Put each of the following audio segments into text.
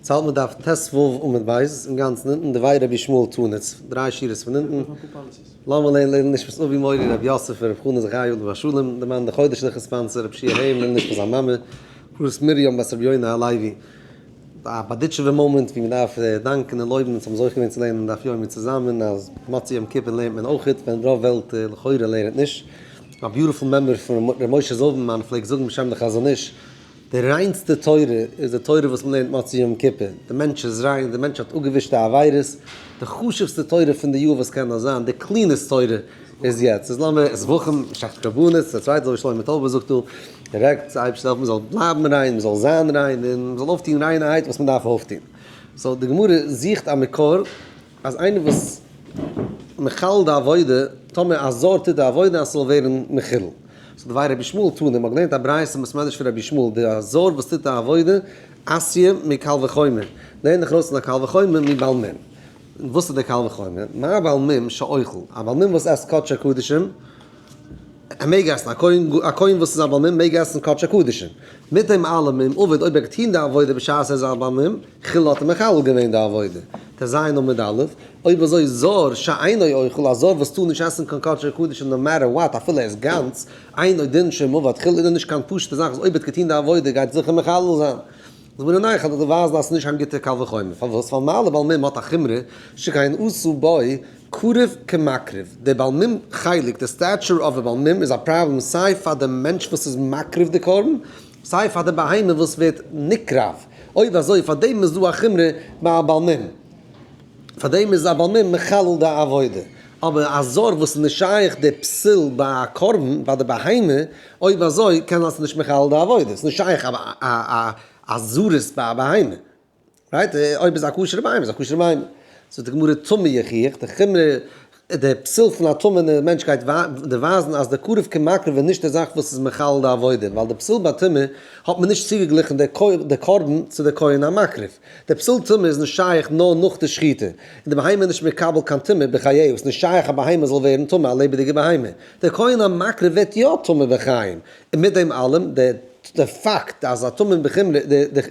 ס'האלט מען דף ט ו עמוד ב', אינגאנצן אונטן, דבי רבי ישמעאל תנא, דריי שורות פון אונטן, לאמיר לערנען לעילוי נשמת אבי מורי רבי יוסף און רבי חנא זכרי' עליו השלום, דערמאן די חודש'ליכע sponsor רבי שיע היים לעילוי נשמת זיין מאמע, מרת מרים בת רבי יונה הלוי. א בארדיטשובער מאמענט ווי מ'דארף דאנקען און לויבן אונז האבן זוכה געווען צו לערנען דף יומי צוזאמען, אז מוצאי יום כיפור לערנט מען אויכעט ווען רוב וועלט לכאורה לערנט נישט. א beautiful מימרא פון ר' משה זילבערמאן פלעגט זאגן בשם די חזון איש, די ריינסטע תורה איז די תורה וואס מ'לערנט מוצאי יום כיפור, די מענטש איז ריין, די מענטש האט אפגעווישט די עבירות, די חשוב'סטע תורה פון די יאר וואס קען נאר זיין, די clean עסט תורה איז יעצט, איז לאמיר זבחים, שחט קרבנות, די צווייטע אזוי ווי שלמה טויבער זאגט דא, דירעקט, די אייבערשטער זאל העלפן מ'זאל בלייבן ריין, מ'זאל זיין ריין, און מ'זאל אויפטון ריינערהייט וואס מ'דארף אויפטון. so די גמרא זוכט א מקור אז איינער וואס מחלל די עבודה, טאמער א זר טוט די עבודה אז ס'זאל ווערן מחולל. so דבי רבי ישמעאל תנא, מ'האט געלערנט א ברייתא אין בית מדרש פון רבי ישמעאל, די א זר וואס טוט די עבודה, אתיא מקל וחומר, לערן איך ארויס פון א קל וחומר מבעל מום. און וואס איז די קל וחומר? מה בעל מום שאוכל, א בעל מום וואס עסט קדשי קדשים, ער מעג עסן, א כהן א כהן וואס איז א בעל מום מעג עסן קדשי קדשים. מיט דעם אלעם אם עבד אויב ער האט געטון די עבודה בשעת ער איז א בעל מום, חילל האט ער מחלל געווען די עבודה. ט ז עמוד א', אויב אזוי זר שאינו אוכל, א זר וואס טאר נישט עסן קיין קדשי קדשים no matter what אפילו ער איז גאנץ, אינו דין שאם עבד חילל איז נישט קיין פשוטע זאך אז אויב ער האט געטון די עבודה גייט זיכער מחלל זיין. זאגט מיר ניין כ'וועל דיר ווייזן אז ס'איז נישט קיין גוטע קל וחומר, פארוואס? ווייל מה לבעל מום האט א חומרא שכן עשה בו קרוב כמקריב, די בעל מום חלק, די stature of א בעל מום איז א פראבלעם סיי פאר די מענטש וואס איז מקריב די קרבן, סיי פאר די בהמה וואס ווערט נקרב, אויב אזוי פאר דעם איז דא א חומרא ביי א בעל מום, פאר דעם איז א בעל מום מחלל די עבודה, אבער א זר וואס איז נישט שייך די פסול ביי א קרבן ביי די בהמה, אויב אזוי קען זיין ס'איז נישט מחלל די עבודה, ס'איז נישט שייך א זרות ביי א בהמה, right? אויב איז א כשר'ע בהמה איז א כשר'ע בהמה. זאגט די גמרא טמא יוכיח, די חומרא, די פסול פון א טמא'נע מענטש גייט דערווייזן אז די קרוב כמקריב איז נישט די זאך וואס איז מחלל די עבודה, ווייל די פסול ביי טומאה האט מען נישט צוגעגליכן די קרבן צו די כהן המקריב. די פסול טומאה איז נישט שייך נאר נאך די שחיטה, און די בהמה איז נישט מקבל קיין טומאה בחייה, ס'איז נישט שייך א בהמה זאל ווערן טמא, א לעבעדיגע בהמה. דער כהן המקריב ווערט יא טמא בחיים, און מיט דעם אלעם, די פאקט אז א טמא בחומרא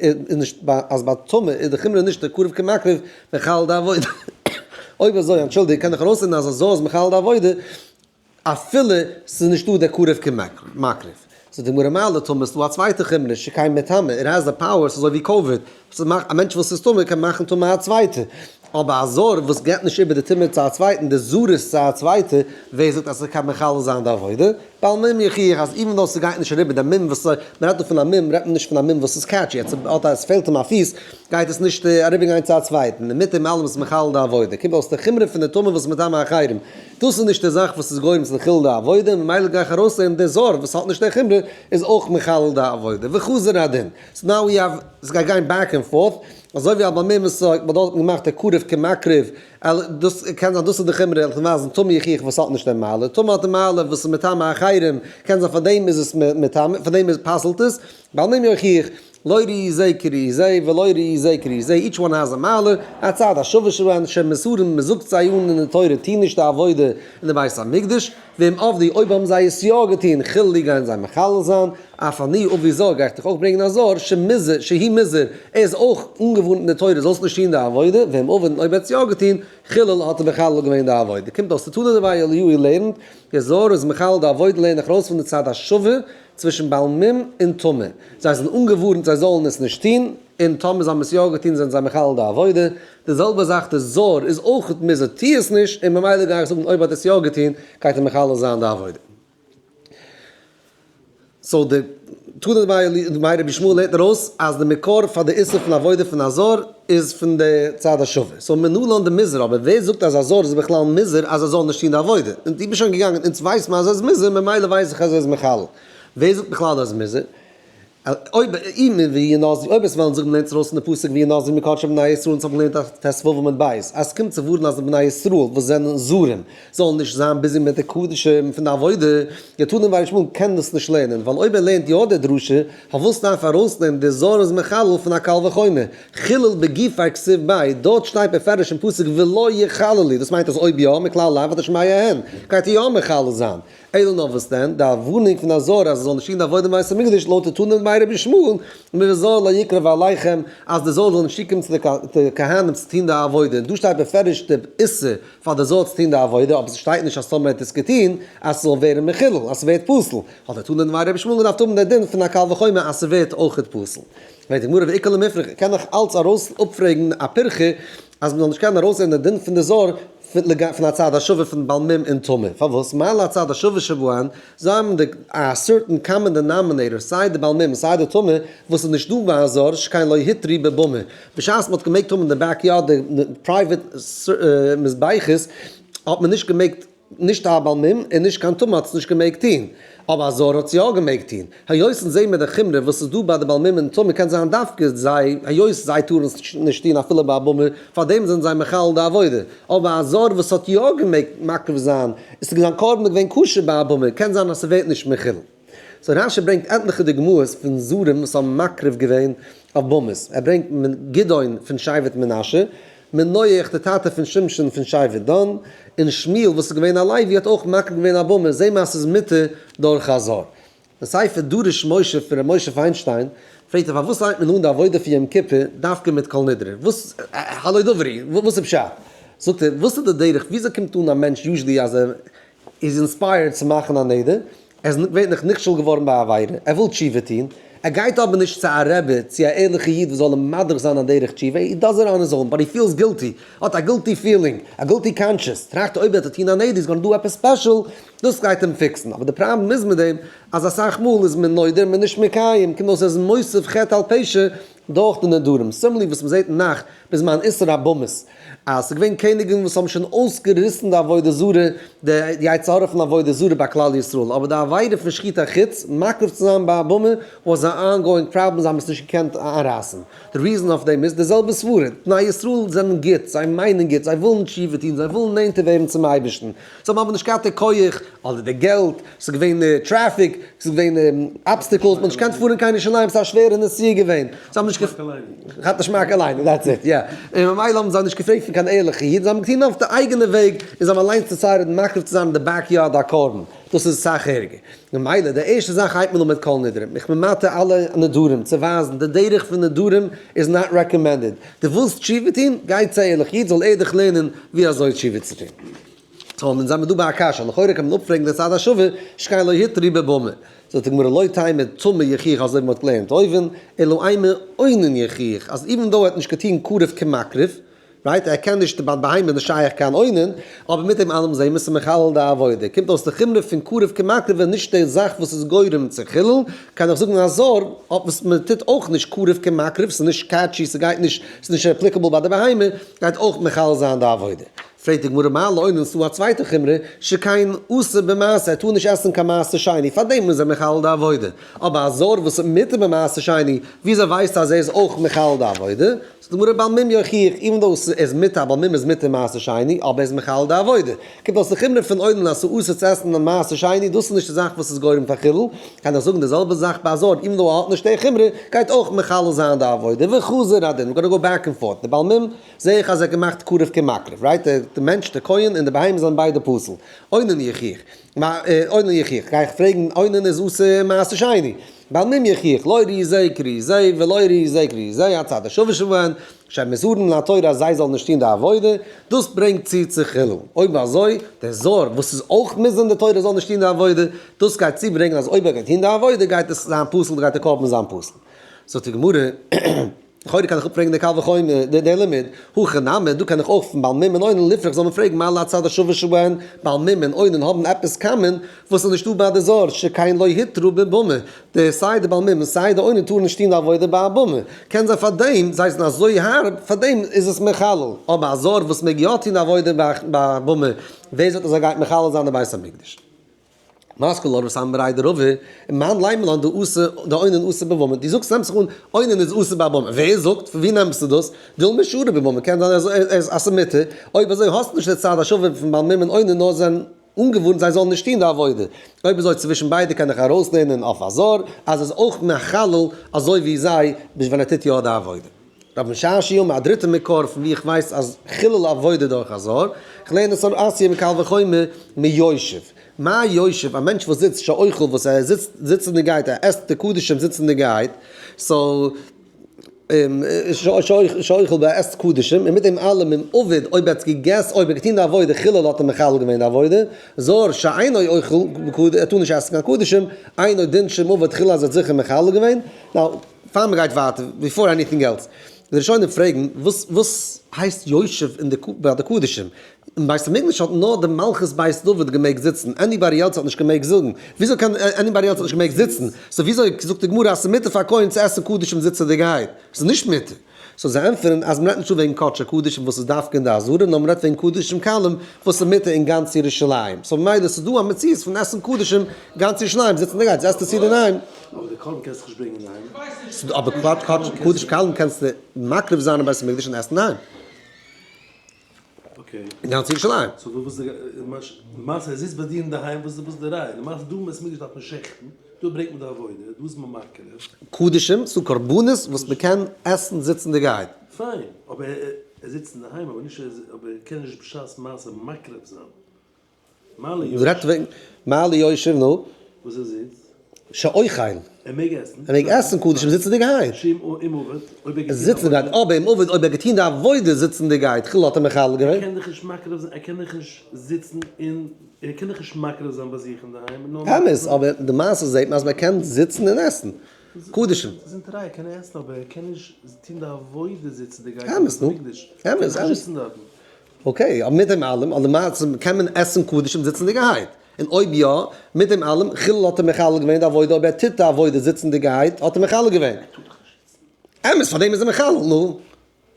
איז נישט, אז ביי טמא איז די חומרא נישט די קרוב כמקריב מחלל די עבודה. אויב אזוי, אנטשולדיגט, קען איך ארויסלערנען אז אזוי איז מחלל די עבודה אפילו ס'איז נישטא דער קרוב כמקריב. זאגט די גמרא מה לטמא, ס'דא א צווייטע חומרא, שכן מטמא, ער has the power, ס'איז אזוי ווי קאוויד, ס'מאכט א מענטש וואס איז טמא קען מאכן טמא א צווייטע, אבער א זר וואס געבט נישט איבער די טומאה צו א צווייטן, די זרות צו א צווייטע, ווער זאגט אז ס'קען מחלל זיין די עבודה? בעל מום יוכיח אז even though ס'גייט נישט אריבער די מום וואס, מ'רעדט דא פון א מום רעדט מען נישט פון א מום וואס איז catchy, יעצט האט א עס פעלט אים א פיס גייט עס נישט אריבערגיין צו א צווייטן, און מיט דעם אלעם איז מחלל די עבודה, קומט אויס די חומרא פון די טומאה וואס איז מטמא אחרים, דאס איז נישט די זאך וואס איז גורם צו די חילול די עבודה, ממילא גיי איך ארויסלערנען די זר וואס האט נישט די חומרא איז אויך מחלל די עבודה, וחזר הדין. so now we have, ס'גייט גיין back and forth, אזוי ווי א בעל מום וואס האט דארט געמאכט די קרוב כמקריב, דאס קען זיין דאס איז די חומרא, איך ווייזן טמא יוכיח וואס האט נישט די מעלה, טמא האט די מעלה וואס איז מטמא אחרים, קען זיין פאר דעם איז עס מטמא, פאר דעם איז פסל'ט עס, בעל מום יוכיח, לא ראי זה כראי זה ולא ראי זה כראי זה, each one has א מעלה, הצד השווה שבהן שמוזהרין, מ'זאגט זיי אן אין די תורה טו נישט די עבודה אין די בית המקדש, ואם עבדו אויב האבן זיי עס יא געטון חיללו גייען זיי מחלל זיין, אף אני אביא זר גיי איך דיך אויך ברענגען א זר שמוזהר שהוא מוזהר, ער איז אויך אנגעווארנט אין די תורה זאלסט נישט טון די עבודה, ואם עבד און אויב ער האט עס יא געטון, חילל האט ער מחלל געווען די עבודה. קומט אויס תנא דבי אליהו לערנט, דער זר איז מחלל די עבודה לערן איך ארויס פון די צד השווה צווישן בעל מום און טמא, זיי זענען אנגעווארנט זיי זאלן עס נישט טון, און טאמער זיי האבן עס יא געטון זענען זיי מחלל די עבודה, די זעלבע זאך די זר איז אויך מוזהר טו עס נישט, און ממילא גיי איך זאגן אויב האט עס יא געטון גייט ער מחלל זיין די עבודה. so די תנא דבי רבי ישמעאל לערנט ארויס אז די מקור פאר די איסור פון עבודה פון א זר איז פון די צד השווה. so מנלן דמוזהר אבער ווער זאגט אז א זר איז בכלל מוזהר אז ער זאל נישט טון די עבודה? און איך בין שוין געגאנגען אונז ווייסט מען אז ער איז מוזהר ממילא ווייס איך אז ער איז מחלל. ווער זאגט בכלל אז ער איז מוזהר? אויב אי מ וינזרו, אויב עס וועלן זיך מ'לערנט ארויס פון די פסוק וינזרו מקדשי בני ישראל אונז האבן געלערנט א ט ו עמוד ב' אז עס קומט צו ווארן אז די בני ישראל וואס זענען זרים זאלן נישט זיין busy מיט די קדשים פון די עבודה, די תנא דבי ישמעאל קען דאס נישט לערנען ווייל אויב ער לערנט יא די דרשה פארוואס דארף ער ארויסנעמען די זר איז מחלל פון א קל וחומר חילל בגופיה כתיב ביה דארט שטייט בפירוש אין פסוק ולא יחללו דאס מיינט אז אויב יא מכלל לאו התשמע הן גייט ער יא מחלל זיין. אלא נאר וואס דען, די ווארנונג פון א זר אז ער זאל נישט טון די עבודה אין בית המקדש לויט די תנא דבי רבי ישמעאל, מזר לא יקרב אליכם, אז די זר זאל נישט צוקומען צו די כהנים צו טון די עבודה, און דא שטייט בפירוש די איסור פאר די זר צו טון די עבודה, אבער ס'שטייט נישט אז טאמער ער האט עס געטון אז ס'זאל ווערן מחולל, אז ס'ווערט פסול, האט די תנא דבי רבי ישמעאל געדארפט האבן די דין פון א קל וחומר אז ס'ווערט אויכעט פסול. פרעגט די גמרא ואיכא למיפרך, קען איך אלץ ארויס אפפרעגן א פירכא אז מ'זאל נישט קענען ארויסזען די דין פון די זר פון א צד השווה פון בעל מום און טמא, פארוואס? מה להצד השווה שבהן, זיי האבן די א certain common denominator, סיי די בעל מום און סיי די טמא, וואס איז נישט דא ביי א זר, שכן לא הותרו בבמה. בשעת מ'האט געמעגט האבן אין די back yard די private מזבחות, האט מען נישט געמעגט נישט א בעל מום און נישט קיין טמא האט עס נישט געמעגט טון, אבער א זר האט עס יא געמעגט טון. היות אונז זעהן מיר די חומרא וואס איז דא ביי די בעל מום און טמא קען זיין דווקא זיי היות זיי טארן עס נישט טון אפילו ביי א במה פאר דעם זענען זיי מחלל די עבודה, אבער א זר וואס האט יא געמעגט מקריב זיין איז זיין קרבן געווען כשר ביי א במה קען זיין אז ס'ווערט נישט מחולל. so רשי ברענגט עטליכע דוגמאות פון זרים וואס האבן מקריב געווען אויף במות, ער ברענגט גדעון פון שבט מנשה, מנוח די טאטע פון שמשון פון שבט דן, און שמואל וואס איז געווען א לוי האט אויך מקריב געווען א במה, זעהן מיר אז ס'איז מותר דורך א זר. די ספר דרש משה פון ר' משה פיינשטיין פרעגט ער פארוואס לייגט מען אן די עבודה פון יום כיפור דווקא מיט כל נדרי, וואס הלא דברי, וואס איז פשט? זאגט ער וואס איז די דרך וויאזוי קומט אן א מענטש usually אז ער איז inspired צו מאכן א נדר, ער איז ווערט נאך נכשל געווארן ביי א עבירה, ער וויל תשובה טון, ער גייט אבער נישט צו א רבי, צו א ערליכע איד וואס זאל אים מדריך זיין א דרך תשובה, he does it on his own, but he feels guilty, האט א guilty feeling, א guilty conscious, טראכט אויב ער וועט טון א נדר איז gonna דא עפעס special, דאס גייט אים fix ן, אבער די פראבלעם איז מיט דעם, אז אסאך מאל איז מען נודר מען נישט מקיים, קומט אויס ער איז מוסיף חטא על פשע דורך די נדרים, similarly וואס מען זעט אין נ"ך בזמן איסור הבמות, אז ס'איז געווען קעניגן וואס האבן שוין אויסגעריסן די עבודה זרה, די יצר הרע פון עבודה זרה ביי כלל ישראל, אבער די עבירה פון שחוטי חוץ, מקריב צו זיין ביי א במה, was א ongoing problem, זיי האבן עס נישט געקענט איינרייסן. די reason אויף דעם איז די זעלבע סברה, בני ישראל זענען גוט, זיי מיינען גוט, זיי ווילן תשובה טון, זיי ווילן נענטער ווערן צום אייבערשטן, זיי האבן אבער נישט געהאט די כח, אדער די געלט, ס'איז געווען טרעפיק, ס'איז געווען obstacles, מ'האט נישט געקענט פארן קיין ירושלים, ס'איז א שווערע נסיעה געווען, זיי האבן נישט געהאט געשמאק אליין, that's it, יא. און ממילא האבן זיי נישט געפרעגט פון קיין ערליכע איד, זיי האבן געטון אויף די אייגענע וועג, און זיי האבן אליינס decided מקריב צו זיין אין די back yard א קרבן. דאס איז אסאך ערגער. ממילא די ערשטע זאך הייבט מען אן מיט כל נדרים. איך בין מתיר אלע נדרים צו ווייזן די דרך פון נדרים איז not recommended. דו ווילסט תשובה טון? גיי צו א ערליכע איד זאל ער דיך לערנען ווי אזוי תשובה צו טון. so אונז זעמיר דא ביי א קשיא, לכאורה קען מען אפפרעגן די צד השווה, שכן לא הותרו בבמה. זאגט די גמרא לא תימא טמא יוכיח אזוי ווי מ'האט געלערנט אויבן, אלא אימא אונן יוכיח, אז even though ער האט נישט געטון קרוב כמקריב, right, ער קען נישט, ביי בהמה איז נישט שייך קיין אונן, אבער מיט דעם אלעם זעהן מיר ס'איז מחלל די עבודה, קומט אויס די חומרא פון קרוב כמקריב איז נישט די זאך וואס איז גורם צו חילול, קען איך זאגן א זר, אויף וואס מ'טוט אויך נישט קרוב כמקריב, ס'איז נישט catchy, ס'גייט נישט, ס'איז נישט applicable ביי די בהמה, גייט אויך מחלל זיין די עבודה. פרעגט די גמרא מה לאונן ס'דא א צווייטע חומרא, שכן אסור במעשר, ער טאר נישט עסן קיין מעשר שני, פארדעם איז ער מחלל די עבודה, אבער א זר וואס איז מותר במעשר שני, וויאזוי ווייסטו אז ער איז אויך מחלל די עבודה? זאגט די גמרא בעל מום יוכיח, even though ס'איז מותר, א בעל מום איז מותר מעשר שני, אבער ער איז מחלל די עבודה. קומט אויס די חומרא פון אונן אז ס'איז אסור צו עסן א מעשר שני, דאס איז נישט די זאך וואס איז גורם פאר חילול, קען איך זאגן די זעלבע זאך ביי א זר, even though ער האט נישט די חומרא, גייט אויך מחלל זיין די עבודה, וחזר הדין, we're gonna go back and forth, די בעל מום זעה איך אז ער האט געמאכט קרוב כמקריב, right? די מענטש, די כהן און די בהמה זענען ביידע פסול. אונן יוכיח. אונן יוכיח. גיי איך פרעגן, אונן איז אסור מעשר שני. בעל מום יוכיח, לא ראי זה כראי זה, ולא ראי זה כראי זה, הצד השווה שבהן, שמזהרין לתורה אז זיי זאלן נישט טון די עבודה, דאס ברענגט צו צו חילול. אויב אזוי, דער זר וואס איז אויך מוזהר אין די תורה זאל נישט טון די עבודה, דאס גייט צוברענגען אז אויב ער גייט טון די עבודה גייט עס זיין פסול, גייט די קרבן זיין פסול. זאגט די גמרא. לכאורה קען איך אפפרעגן די קל וחומר, די לימוד, הכא נמי, דא קען איך אויך פון בעל מום און אונן לפרוך זאל מען פרעגן מה להצד השווה שבהן, בעל מום און אונן האבן עפעס common וואס איז נישטא ביי די זר, שכן לא הותרו בבמה, די סיי די בעל מום און סיי די אונן טארן נישט טון די עבודה ביי א במה, קען זיין פארדעם זיי זענען אזוי הארב, פארדעם איז עס מחלל, אבער א זר וואס מעג יא טון די עבודה ביי א במה, ווער זאגט אז ער גייט מחלל זיין די בית המקדש? משכיל לרב סמ בריה דרבא, און מאן לימא לן דאסור דאונן אסור בבמה, דו זאגסט נעמסט זיך אן אונן איז אסור בבמה, ווער זאגט? פון ווי נעמסטו דאס? דילמא שרי בבמה, קען זיין אז ער איז אסור מותר, אויב אזוי האסטו נישט די צד השווה פון בעל מום און אונן נאר זענען אנגעווארנט זיי זאלן נישט טון די עבודה, אויב אזוי צווישן ביידע קען איך ארויסלערנען אויף א זר אז עס איז אויך מחלל אזוי ווי זיי ביז ווען ער טוט יא די עבודה. רב משרשיא אמר א דריטע מקור פון ווי איך ווייס אז חילול עבודה דורך א זר, איך לערן עס אן אסיה מקל וחומר מיושב. מה יושב, א מענטש וואס זיצט, שאוכל, וואס ער זיצט זיצנדיגעהייט, ער עסט די קדשים זיצנדיגעהייט, so שאוכל ער עסט קדשים, און מיט דעם אלעם אם עבד, אויב ער האט געגעסן, אויב ער האט געטון די עבודה, חילל האט ער מחלל געווען די עבודה, זר שאינו אוכל, ער טאר נישט עסן קיין קדשים, אינו דין שאם עבד חילל אז ער האט זיכער מחלל געווען. Now, פאר מען גייט ווייטער, before anything else, די ראשונים פרעגן, וואס וואס הייסט יושב אין די ביי די קדשים? אין בית המקדש האט נאר די מלכות בית דוד געמעגט זיצן, anybody else האט נישט געמעגט זאגן, וויאזוי קען anybody else האט נישט געמעגט זיצן, so וויאזוי זאגט די גמרא אז ס'איז מותר פאר א כהן צו עסן קדשים זיצעדיגערהייט? ס'איז נישט מותר. So זיי ענטפערן אז מ'רעדט נישט דא וועגן קדשי קדשים וואס איז דווקא אין די עזרה, נאר מ'רעדט וועגן קדשים קלים וואס איז מותר אין גאנץ ירושלים. So ממילא ס'איז דא א מציאות פון עסן קדשים גאנץ ירושלים זיצנדיגערהייט, זעסטו צו די ניין? אבער די קרבן קענסטו נישט ברענגען אינדערהיים. אבער קדש קלים קענסטו מקריב זיין אין בית המקדש און עסן אינדערהיים. Okay. אין גאנץ ירושלים. So וואס איז למעשה ער זיצט ביי דיר אינדערהיים וואס איז די ראיה? למעשה דא אין בית המקדש דארף מען שעכטן, דא ברענגט מען די עבודה, דא איז מען מקריב. קדשים, ס'דא קרבנות וואס מ'קען עסן זיצנדיגערהייט. פיין, אבער ער זיצט אינדערהיים אבער נישט אבער ער קען נישט בשעת מעשה מקריב זיין. מה ליושב. רעדט וועגן מה ליושב נו. וואס ער זיצט. שאוכל. ער מעג עסן. ער מעג עסן קדשים זיצנדיגערהייט. שאם אם עבד, אויב ער געטון די עבודה. זיצנדיגערהייט, אבער אם עבד אויב ער געטון די עבודה זיצנדיגערהייט, חילול האט ער מחלל געווען. ער קען דאך נישט מקריב זיין, ער קען דאך נישט זיצן אין, ער קען דאך נישט מקריב זיין ביי זיך אינדערהיים. אמת, אבער די מעשה זעט מען אז מען קען זיצן און עסן קדשים. זינט ער קען עסן אבער ער קען נישט טון די עבודה זיצנדיגערהייט. אמת נו. אמת אמת. Okay, אבער מיט דעם אלעם, אדער למעשה קען מען עסן קדשים זיצנדיגערהייט? און אויב יא, מיט דעם אלעם, חילול האט ער מחלל געווען די עבודה, אויב ער טוט די עבודה זיצנדיגערהייט, האט ער מחלל געווען. אמת, פאר דעם איז ער מחלל, נו.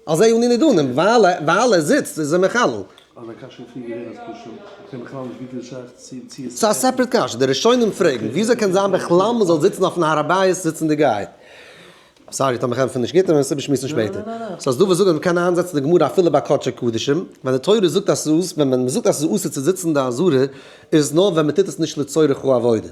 על זה אנו נידונים, ווייל ער זיצט איז ער מחלל. ס'איז א separate קשיא, די ראשונים פרעגן, וויאזוי קען זיין בכלל מ'זאל זיצן אויפן הר הבית זיצנדיגערהייט? Sorry, טאמער איך ענטפער נישט גוט, וועלן מיר עס איבערשמועסן שפעטער. So אז דו ווילסט זאגן אז מ'קען איינזעצן די גמרא אפילו ביי קדשי קדשים, ווען די תורה זאגט אז ס'איז אסור, ווען מ'זאגט אז ס'איז אסור צו זיצן אין די עזרה, איז עס נאר ווען מ'טוט עס נישט לצורך העבודה.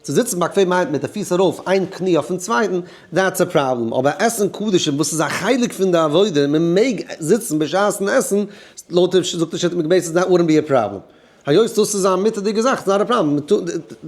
צו זיצן באקוועם מיינט מיט די פיס ארויף איין קני אויפן צווייטן, that's a problem. אבער עסן קדשים וואס איז א חלק פון די עבודה, מ'מעג זיצן בשעת'ן עסן, לויט די זאגט די שיטה מקובצת that wouldn't be a problem. היות דאס איז א מותר'דיגע זאך, it's not a problem.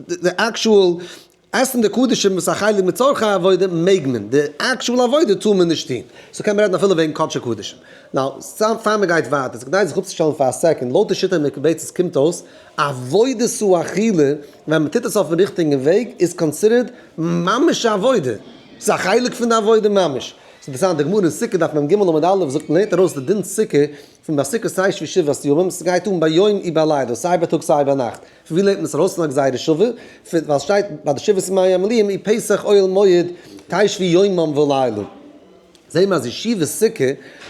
די actual עסן די קדשים וואס א חלק מצורכי העבודה מעג מען, די actual עבודה טאר מען נישט טון. So קען מען רעדן אפילו וועגן קדשי קדשים. Now, סתם פאר מען גייט ווייטער, ס'איז כדאי זיך אפצושטעלן פאר א second, לויט די שיטה מקובצת קומט אויס, עבודת האכילה, ווען מען טוט עס אויפן ריכטיגן וועג, איז considered ממש א עבודה. ס'איז א חלק פון די עבודה ממש. ס'איז אינטערעסאנט, די גמרא אין סוכה דף מ"ג עמוד א' זאגט, מען לערנט ארויס די דין סוכה פון בסוכות תשבו שבעת ימים, ס'גייט אן ביום וביום, סיי בייטאג סיי ביינאכט. פון ווי לערנט מען עס ארויס פון א גזירה שווה? פון ווייל שטייט ביי די שבעת ימי המילואים ופסח אוהל מועד תשבו יומם ולילה. זעהן מיר אז ישיבת סוכה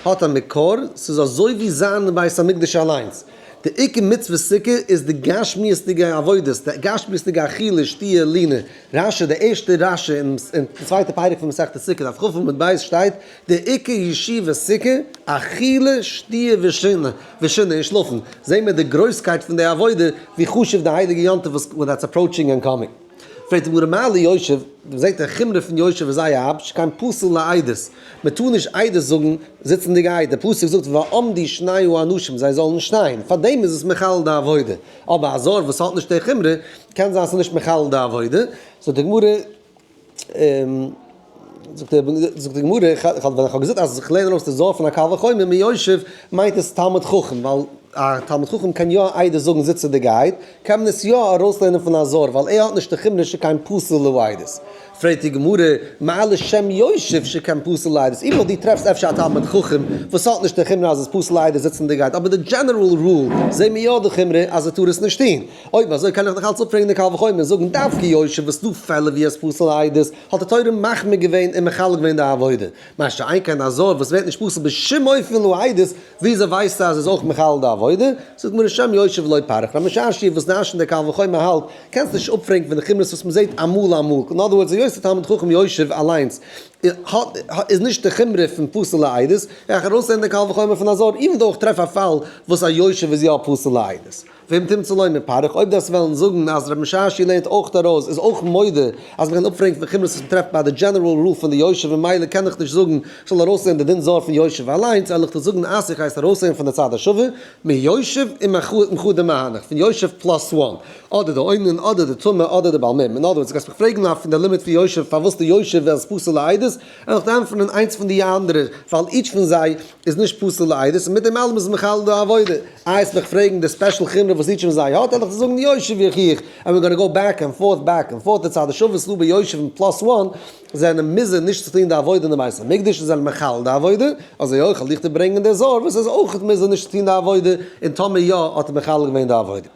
האט א מקור, ס'איז אזוי ווי זיין אין בית המקדש אליינס. די עיקר מצוות סוכה איז די גשמיות'דיגע עבודות, די גשמיות'דיגע אכילה, שתיה, לינה. רשי, די ערשטע רשי אין די צווייטע פרק פון מסכת סוכה, דף כ עמוד ב' שטייט, די עיקר ישיבת סוכה, אכילה, שתיה ושינה, ושינה און שלאפן, זעהן מיר די גרויסקייט פון די עבודה, ווי חשוב די הייליגע יום טוב וואס that's approaching and coming. פרעגט די גמרא מה ליושב, מען זעהט די חומרא פון יושב איז זייער הארב, שכן פסול לעדות, מען טאר נישט עדות זאגן זיצנדיגערהייט, די פסוק זאגט ועמדו שני האנשים, זיי זאלן שטיין, פארדעם איז עס מחלל די עבודה, אבער א זר וואס האט נישט די חומרא, קען זיין ס'איז נישט מחלל די עבודה, זאגט די גמרא, זאגט די גמרא, ווען איך האב געזאגט אז איך לערן ארויס די זוהר פון א קל וחומר מיושב, מיינט עס תלמיד חכם, ווייל א תלמיד חכם קען יא עדות זאגן זיצעדיגערהייט, קען מען עס יא ארויסלערנען פון א זוהר, ווייל ער האט נישט די חומרא שכן פסול לעדות. פרעגט די גמרא, מה לשם יושב שכן פסול לעדות? איבעראל דו טרעפסט אפשר א תלמיד חכם וואס האט נישט די חומרא אז עס פסול לעדות זיצנדיגערהייט, אבער די general rule זעהן מיר יא די חומרא אז ער טאר עס נישט טון. אויב אזוי קען איך נאך אלץ אפפרעגן די קל וחומר און זאגן דווקא יושב וואס ס'דא פעלער ווי עס פסול לעדות האט די תורה מחמיר געווען און מחלל געווען די עבודה, מה שאין כן א זר וואס ווערט נישט פסול בשום אופן לעדות, וויאזוי ווייסטו אז עס איז אויך מחלל די עבודה? זאגט מרן שם יושב לא פריך ר' משרשיא וואס דרש'נט די קל וחומר האלט, קענסט נישט אפפרעגן פון די חומרות וואס מ'זעט אמאל אמאל, in other words היות די תלמיד חכם יושב אליינס איז נישט די חומרא פון פסול לעדות, איך ארויסלערנען די קל וחומר פון א זר, even though איך טרעף א פאל וואס א יושב איז יא פסול לעדות. ואם תמצא לומר פריך, אויב דאס וועלן זאגן אז רב משרשיא לערנט אויך ארויס, איז אויך מודה אז מ'קען אפפרעגן פון חומרות וואס מ'טרעפט ביי די general rule פון די יושב ממילא קען איך נישט זאגן כ'זאל ארויסלערנען די דין זר פון יושב אליינס, וועל איך דיר זאגן אז איך הייס ארויסלערנען פון די צד השווה, מיושב ומחדא מהנך, פון יושב plus one, אדער די אונן, אדער די טמא, אדער די בעל מום. אין other words, גייסט מיך פרעגן אויף פון די לימוד פון יושב פארוואס די יושב איז פסול לעדות, וועל איך דיר ענטפערן איינס פון די אנדערע, ווייל each פון זיי איז נישט פסול לעדות און מיט דעם אלעם איז מחלל די עבודה. איי וועסט מיך פרעגן די special חומרא וואס each פון זיי האט, וועל איך דיר זאגן יושב יוכיח, and we're gonna go back and forth back and forth, די צד השווה איז דא ביי יושב און plus one, זענען מוזר נישט צו טון די עבודה אין די בית המקדש און זענען מחלל די עבודה, אזוי אויך וועל איך דיר ברענגען דער זר וואס איז אויך מוזר נישט צו טון די עבודה, און טאמער יא האט ער מחלל געווען די עבודה.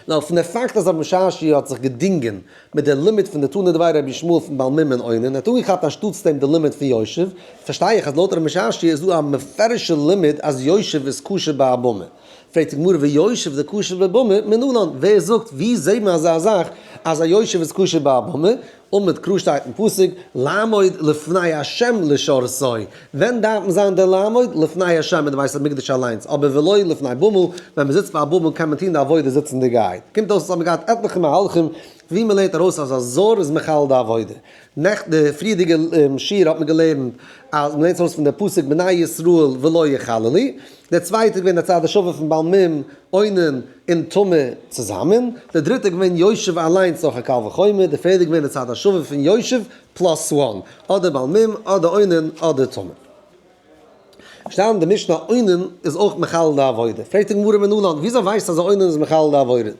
נאר פון די פאקט אז רבי משרשיא האט זיך געדינגען מיט די לימוד פון די תנא דבי רבי ישמעאל פון בעל מום און אונן, ער האט אנגעכאפט אנשטאטס דעם די לימוד פון יושב, פארשטיי איך אז לויט רבי משרשיא איז דא א מפורש'ע לימוד אז יושב איז כשר ביי א במה. פרעגט די גמרא ויושב דכשר בבמה מנלן, ווער זאגט, ווי זעהט מען אזא זאך אז א יושב איז כשר ביי א במה? אמר קרא שטייט אין פסוק לעמוד לפני ה' לשרתו, ווען דארף מען זיין דער לעמוד? לפני ה' אין די בית המקדש אליינס, אבער ולא לפני במה, ווען מען זיצט ביי א במה קען מען טון די עבודה זיצנדיגערהייט. קומט אויס אז האבן געהאט עטליכע מהלכים ווי מען לערנט ארויס אז א זר איז מחלל די עבודה. נעכטן די פריערדיגע שיעור האט מען געלערנט אז מען לערנט ארויס פון די פסוק בני ישראל ולא יחללו, דער צווייטער איז געווען דער צד השווה פון בעל מום, אונן, און טמא צוזאמען, דער דריטער איז געווען יושב אליינס נאך א קל וחומר, דער פערדער איז געווען דער צד השווה פון יושב plus one, אדער בעל מום, אדער אונן, אדער טמא. שטייט אין די משנה אונן איז אויך מחלל די עבודה, פרעגט די גמרא מנלן, וויאזוי ווייסטו אז א אונן איז מחלל די עבודה?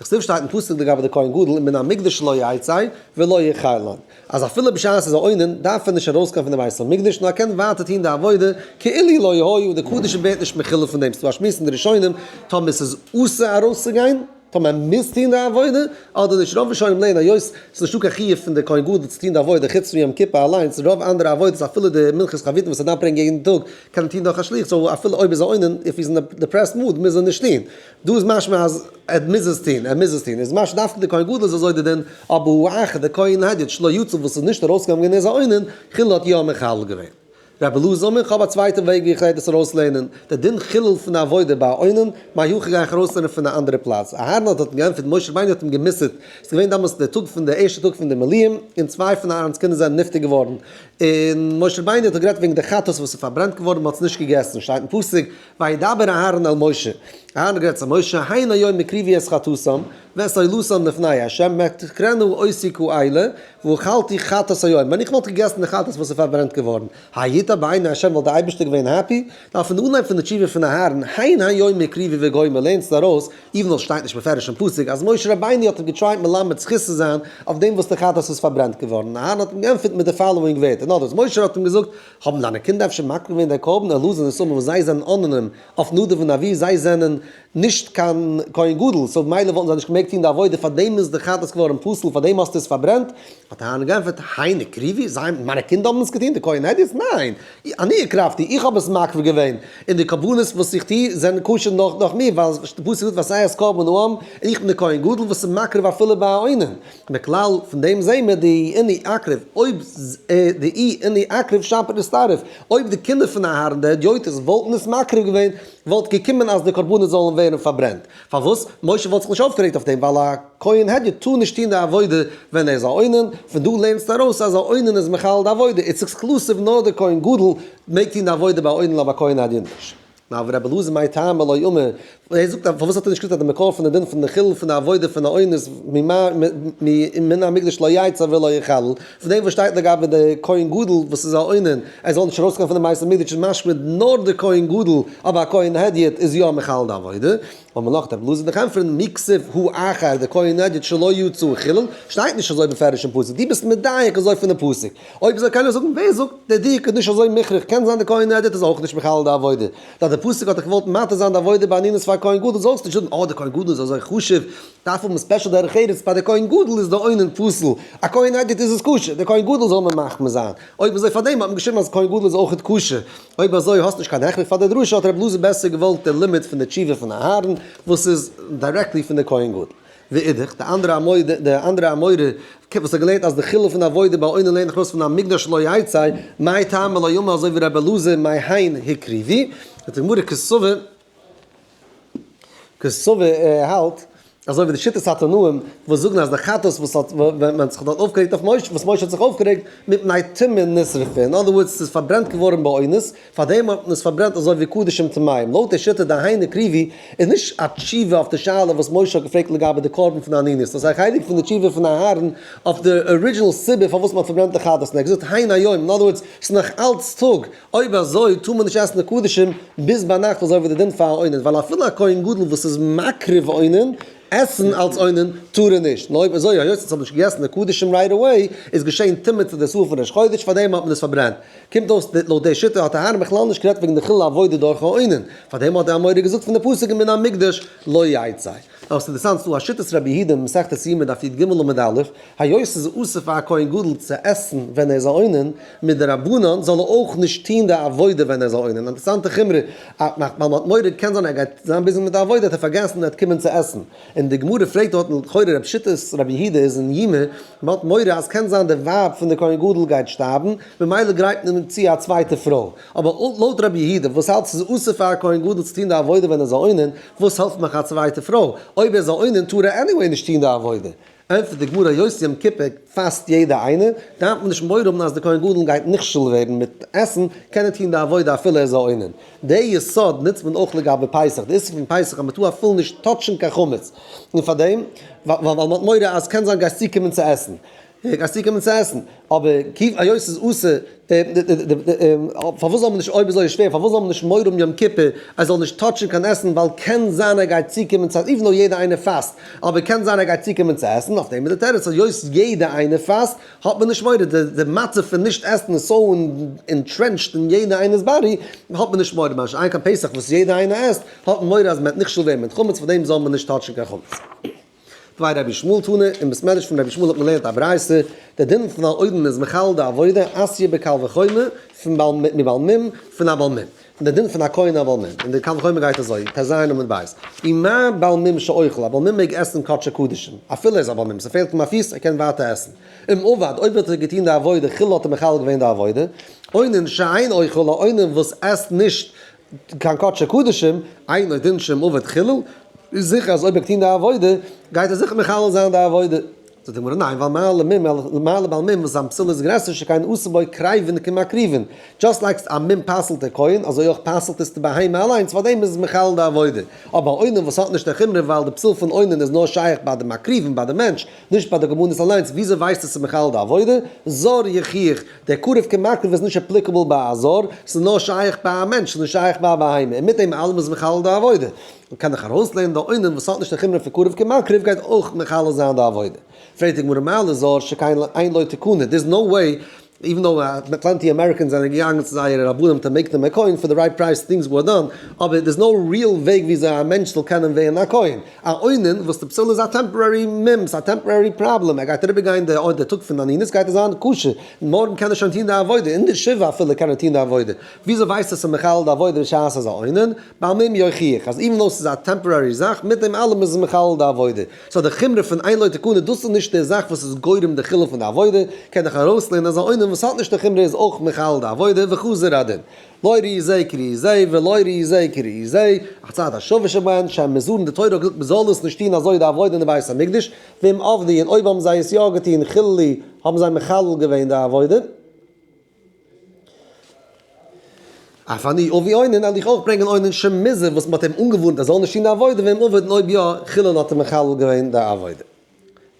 דכתיב שטייט אין פסוק לגבי די כהן גדול ומן המקדש לא יצא ולא יחלל, אז אפילו בשעת ס'איז א אונן דארף ער נישט ארויסגיין פון די בית המקדש נאר ער קען ווייטער טון די עבודה כאילו לא היה, די קדושה ווערט נישט מחולל פון דעם, ס'דא א שמועס אין די ראשונים טאמער ס'איז אסור ארויסצוגיין, טאמער ער מוז טון די עבודה אדער נישט, רוב ראשונים לערנען היות ס'איז נישטא קיין חיוב פון די כהן גדול צו טון די עבודה חוץ פון יום כיפור אליינס, רוב אנדערע עבודות אפילו די מנחת חביתין וואס ער דארף ברענגען יעדן טאג קען ער טון דורך א שליח, so אפילו אויב איז א אונן if he's in depressed mood מוז ער נישט טון, דא איז משמע אז ער מוז עס טון, ער מוז עס טון, איז משמע דווקא די כהן גדול איז אזוי די דין, אבער האחר די כהן הדיוט שלא יצא וואס איז נישט ארויסגעגאנגען איז א אונן, חילול האט יא מחלל געווען. רבי אלעזר אומר, כ'האב א צווייטע וועג ווי איך גיי דאס ארויסלערנען, די דין חילול פון די עבודה ביי א אונן, מהיכא גיי איך ארויסלערנען פון א אנדערע פלאץ? אהרן האט האט אים געענטפערט, משה רבינו האט אים גע'מוסר'ט, ס'איז געווען דאמאלס די טאג פון די ערשטע טאג פון די מילואים, און צוויי פון אהרן'ס קינדער זענען נפטר געווארן, און משה רבינו האט גערעדט וועגן די חטאת וואס איז פארברענט געווארן, מ'האט עס נישט געגעסן, שטייט אין פסוק, וידבר אהרן אל משה, אהרן האט גערעדט צו משה, הן היום הקריבו את חטאתם, ואת עולתם לפני ה', ותקראנה אותי כאלה, ואכלתי חטאת היום, ווען איך וואלט געגעסן די חטאת וואס איז פארברענט געווארן, הייתה בעיני ה' וואלט די אייבערשטער געווען happy, נאר פון די אנהייב פון די תשובה פון אהרן, הן היום הקריבו וגומר לערנסטו ארויס, even though שטייט נישט בפירוש אין פסוק, אז משה רבינו האט אים גע try ט מלמד זכות צו זיין אויף דעם וואס די חטאת איז פארברענט געווארן, אהרן האט אים געענטפערט מיט די following ווערטער, in other words, משה האט אים געזאגט, האבן דיינע קינדער אפשר מקריב געווען די קרבן אלעזר און איתמר וואס זיי זענען אוננים אויף נדב און אביהוא זיי זענען נישט קיין כהן גדול so מילא וואלטן זיי נישט געמעגט טון די עבודה פאר דעם איז די חטאת געווארן פסול פאר דעם האסטו עס פארברענט? האט אהרן געענטפערט הן הקריבו זיי מיינע קינדער האבן עס געטון די כהן הדיוט? ניין אני הקרבתי איך האב עס מקריב געווען און די קרבנות וואס איך טו זענען כשר נאך דורך מיר ווייל די פסוק זאגט ועשה את קרבן העם און איך בין די כהן גדול וואס איז מקריב אפילו ביי א אונן. מכלל פון דעם זעהן מיר דאי אינהו אקריב אויב דאי אינהו אקריב שפיר אסתערב, אויב די קינדער פון אהרן די הדיוטות וואלטן עס מקריב געווען וואלט געקומען אז די קרבנות זאלן ווערן פארברענט, פארוואס? משה וואלט זיך נישט אויפגערעגט אויף דעם ווייל א כהן הדיוט טאר נישט טון די עבודה ווען ער איז א אונן, פון דא לערנסטו ארויס אז א אונן איז מחלל די עבודה, it's exclusive נאר די כהן גדול מעג טון די עבודה ביי א אונן אבער א כהן הדיוט נישט. נאר רבי אלעזר מאי טעמא לא אמר, ער זאגט אז פארוואס האט ער נישט געזאגט אז די מקור פון די דין פון די חילול פון די עבודה פון די אונס מן המקדש לא יצא ולא יחלל, פון דעם וואס שטייט לגבי די כהן גדול וואס איז א אונן ער זאל נישט ארויסגיין פון די בית המקדש איז משמע נאר די כהן גדול אבער א כהן הדיוט איז יא מחלל די עבודה. אמר לך רבי אלעזר דיך ענטפערן מי כתיב האחר די כהן הדיוט שלא יצא חילל, שטייט נישט אזוי בפירוש אין פסוק, דו ביסט מדייק אזוי פון די פסוק, אויב אזוי קען איך זאגן ווער זאגט דער דיוק איז נישט אזוי מוכרח, קען זיין די כהן הדיוט איז אויך נישט מחלל די עבודה, דאך די פסוק האט דאך געוואלט מתיר זיין די עבודה באנינות פאר כהן גדול, זאלסט נישט זאגן אה די כהן גדול איז אזוי חשוב, דארף האבן special דרך ארץ, ביי די כהן גדול איז די אונן פסול, א כהן הדיוט איז עס כשר, די כהן גדול זאל מען מחמיר זיין, אויב אזוי פארדעם האט מען געשריבן אז כהן גדול איז אויכעט כשר. אויב אזוי האסט נישט קיין הכרח פאר די דרשה האט רבי אלעזר בעסער געוואלט די לימוד פון די תשובה פון אהרן וואס איז directly פון די כהן גדול. ואידך, די אנדערע אמורא די אנדערע אמורא וואס האט געלערנט אז די חילול פון די עבודה ביי אונן לערנט זיך ארויס פון המקדש לא יצא, מאי טעמא לא אמר אזוי ווי רבי אלעזר מהיכן הקריבו, זאגט די גמרא כסבור. קסבר ער האלט אזוי ווי די שיטת התנאים וואס זאגן אז די חטאת וואס האט ווען מען האט זיך דארט אויפגערעגט אויף משה וואס משה האט זיך אויפגערעגט מפני טומאה נשרפה, in other words ס'איז פארברענט געווארן באונס, פארדעם האט מען עס פארברענט אזוי ווי קדשים טמאים. לויט די שיטה דהיינו הקריבו איז נישט א תשובה אויף די שאלה וואס משה האט געפרעגט לגבי די קרבן פון די אנינות, דאס איז א חלק פון די תשובה פון אהרן אויף די original סיבה פארוואס מען האט פארברענט די חטאת, און ער האט געזאגט הן היום, in other words ס'איז נאך אלץ טאג, אויב אזוי טאר מען נישט עסן די קדשים ביז ביינאכט אזוי ווי די דין פאר א אונן, ווייל אפילו א כהן גדול וואס איז מקריב אונן, עסן אלס אונן טאר ער נישט, נאר אויב אזוי היות עס האט נישט געגעסן די קדשים right away איז געשען טומאה צו די שעיר פון ראש חודש פארדעם האט מען עס פארברענט. קומט אויס לויט די שיטה האט אהרן בכלל נישט גערעדט וועגן די חילול עבודה דורך א אונן, פארדעם האט די אמורא געזאגט פון די פסוק מן המקדש לא יצא. נאר ס'איז אינטערעסאנט ס'דא א שיטת רבי יהודה אין מסכת יומא דף י"ג עמוד א', היות ס'איז אסור פאר א כהן גדול צו עסן ווען ער איז א אונן, מדרבנן זאל ער אויך נישט טוהן די עבודה ווען ער איז א אונן, אינטערעסאנטע חומרא, ווייל מ'האט מורא קען זיין ער גייט זיין busy מיט די עבודה האט ער פארגעסן און ער וועט קומען צו עסן, און די גמרא פרעגט דארט לכאורה רב שיטת רבי יהודה איז אין יומא, מ'האט מורא אז קען זיין די ווייב פון די כהן גדול גייט שטארבן, ממילא גרייט מען צו א צווייטע פרוי, אבער לויט רבי יהודה וואס האלט ס'איז אסור פאר א כהן גדול צו טוהן די עבודה ווען ער איז א אונן, וואס העלפט מיך א צווייטע פרוי? אויב ער איז א אונן טאר ער anyway נישט טוהן די עבודה. ענטפערט די גמרא היות יום כיפור פאסט יעדער איינער, דארף מען נישט מורא האבן אז די כהן גדול גייט נכשל ווערן מיט עסן, קען ער טוהן די עבודה אפילו ער איז א אונן. די יסוד נוצט מען אויך לגבי פסח, די איסור פון פסח אז מען טאר אפילו נישט touch ן קיין חמץ, און פארדעם ווייל מען האט מורא אז קען זיין גייסט צוקומען צו עסן, גייסט צוקומען צו עסן, אבער היות ס'איז אסור, פארוואס זאל מען נישט, אויב אזוי איז שווער, פארוואס זאל מען נישט מורא האבן יום כיפור ער זאל נישט touch ן קיין עסן, ווייל קען זיין ער גייט צוקומען צו עסן, even though יעדער איינער פאסט, אבער קען זיין ער גייט צוקומען צו עסן, אויף דעם איז די תירוץ אז היות יעדער איינער פאסט, האט מען נישט מורא, די מצב פון נישט עסן איז so entrenched אין יעדער איינער'ס body, האט מען נישט מורא, מה שאין כן פסח וואס יעדער איינער עסט, האט מען מורא אז מען וועט נכשל ווערן מיט חמץ, פאר דעם זאל מען נישט touch ן קיין חמץ. דבי רבי ישמעאל תנא, אין בית מדרש פון רבי ישמעאל האט מען געלערנט א ברייתא, דער דין פון א אונן איז מחלל די עבודה, עשיה בקל וחומר, פון בעל מבעל מום, פון א בעל מום. און דער דין פון א כהן א בעל מום. און דער קל וחומר גייט אזוי, ט"ז עמוד ב', ומה בעל מום שאוכל, א בעל מום מעג עסן קדשי קדשים, אפילו ער איז א בעל מום, ס'פעלט אים א פיס, ער קען ווייטער עסן. אם עבד, אויב האט ער געטון די עבודה, חילל האט ער מחלל געווען די עבודה. אונן שאין אוכל, א אונן וואס עסט נישט קיין קדשי קדשים, אינו דין שאם עבד חילל, איז זיכער אז אויב ער טוהן די עבודה, גייט ער זיכער מחלל זיין די עבודה. זאגט די גמרא ניין, ווייל מה למום אלא מה לבעל מום וואס זיין פסול איז גרעסער שכן עשו בו קרבין כמקריבין, just like א מום פסל'ט דער כהן, אזוי אויך פסל'ט עס די בהמה אליינס, פארדעם איז עס מחלל די עבודה. אבער א אונן וואס האט נישט די חומרא ווייל די פסול פון אונן איז נאר שייך ביי די מקריבים ביי די מענטש, נישט ביי די קרבנות אליינס, וויאזוי ווייסטו ס'איז מחלל די עבודה? זר יוכיח, דער קרב כמקריב איז נישט applicable ביי א זר, ס'איז נאר שייך ביי א מענטש, ס'איז נישט שייך ביי א בהמה, און מיט דעם אלעם איז מחלל די עבודה. און קען דאך ארויסלערנען די אונן וואס האט נישט די חומרא פון קרב כמקריב גייט אויך מחלל זיין די עבודה. פרעגט די גמרא מה לזר שכן אין לו תקנה, there is no way, even though plenty Americans זענען געגאנגען צו זייערע רבנים to make them a כהן for the right price things were done, אבער there is no real וועג וויאזוי א מענטש זאל קענען ווערן א כהן. א אונן וואס די פסול איז א temporary מום, ס'איז א temporary פראבלעם, ער גייט אריבערגיין די די טאג פון אנינות גייט ער זיין כשר, מארגן קען ער שוין טון די עבודה, אין די שבעה אפילו קען ער טון די עבודה, וויאזוי ווייסט ער ס'איז מחלל די עבודה בשעת אז א אונן? בעל מום יוכיח אז even though ס'איז א temporary זאך, מיט דעם אלעם איז עס מחלל די עבודה. so די חומרא פון אין לו תקנה דאס איז נישט די זאך וואס איז גורם די חילול פון די עבודה, קען איך ארויסלערנען אז א אונן וואס האט נישט די חומרא איז אויך מחלל די עבודה וחזר הדין. לא ראי זה כראי זה ולא ראי זה כראי זה, הצד השווה שבהן שהם מוזהרין די תורה האט געזאגט מ'זאל עס נישט טון אזוי די עבודה אין די בית המקדש, ואם עבדו און אויב האבן זיי עס יא געטון חיללו האבן זיי מחלל געווען די עבודה. אף אני אביא אונן, וועל איך אויך ברענגען אונן שמוזהר וואס מ'האט אים אנגעווארנט ער זאל נישט טון די עבודה, ואם עבד און אויב יא, חילל האט ער מחלל געווען די עבודה.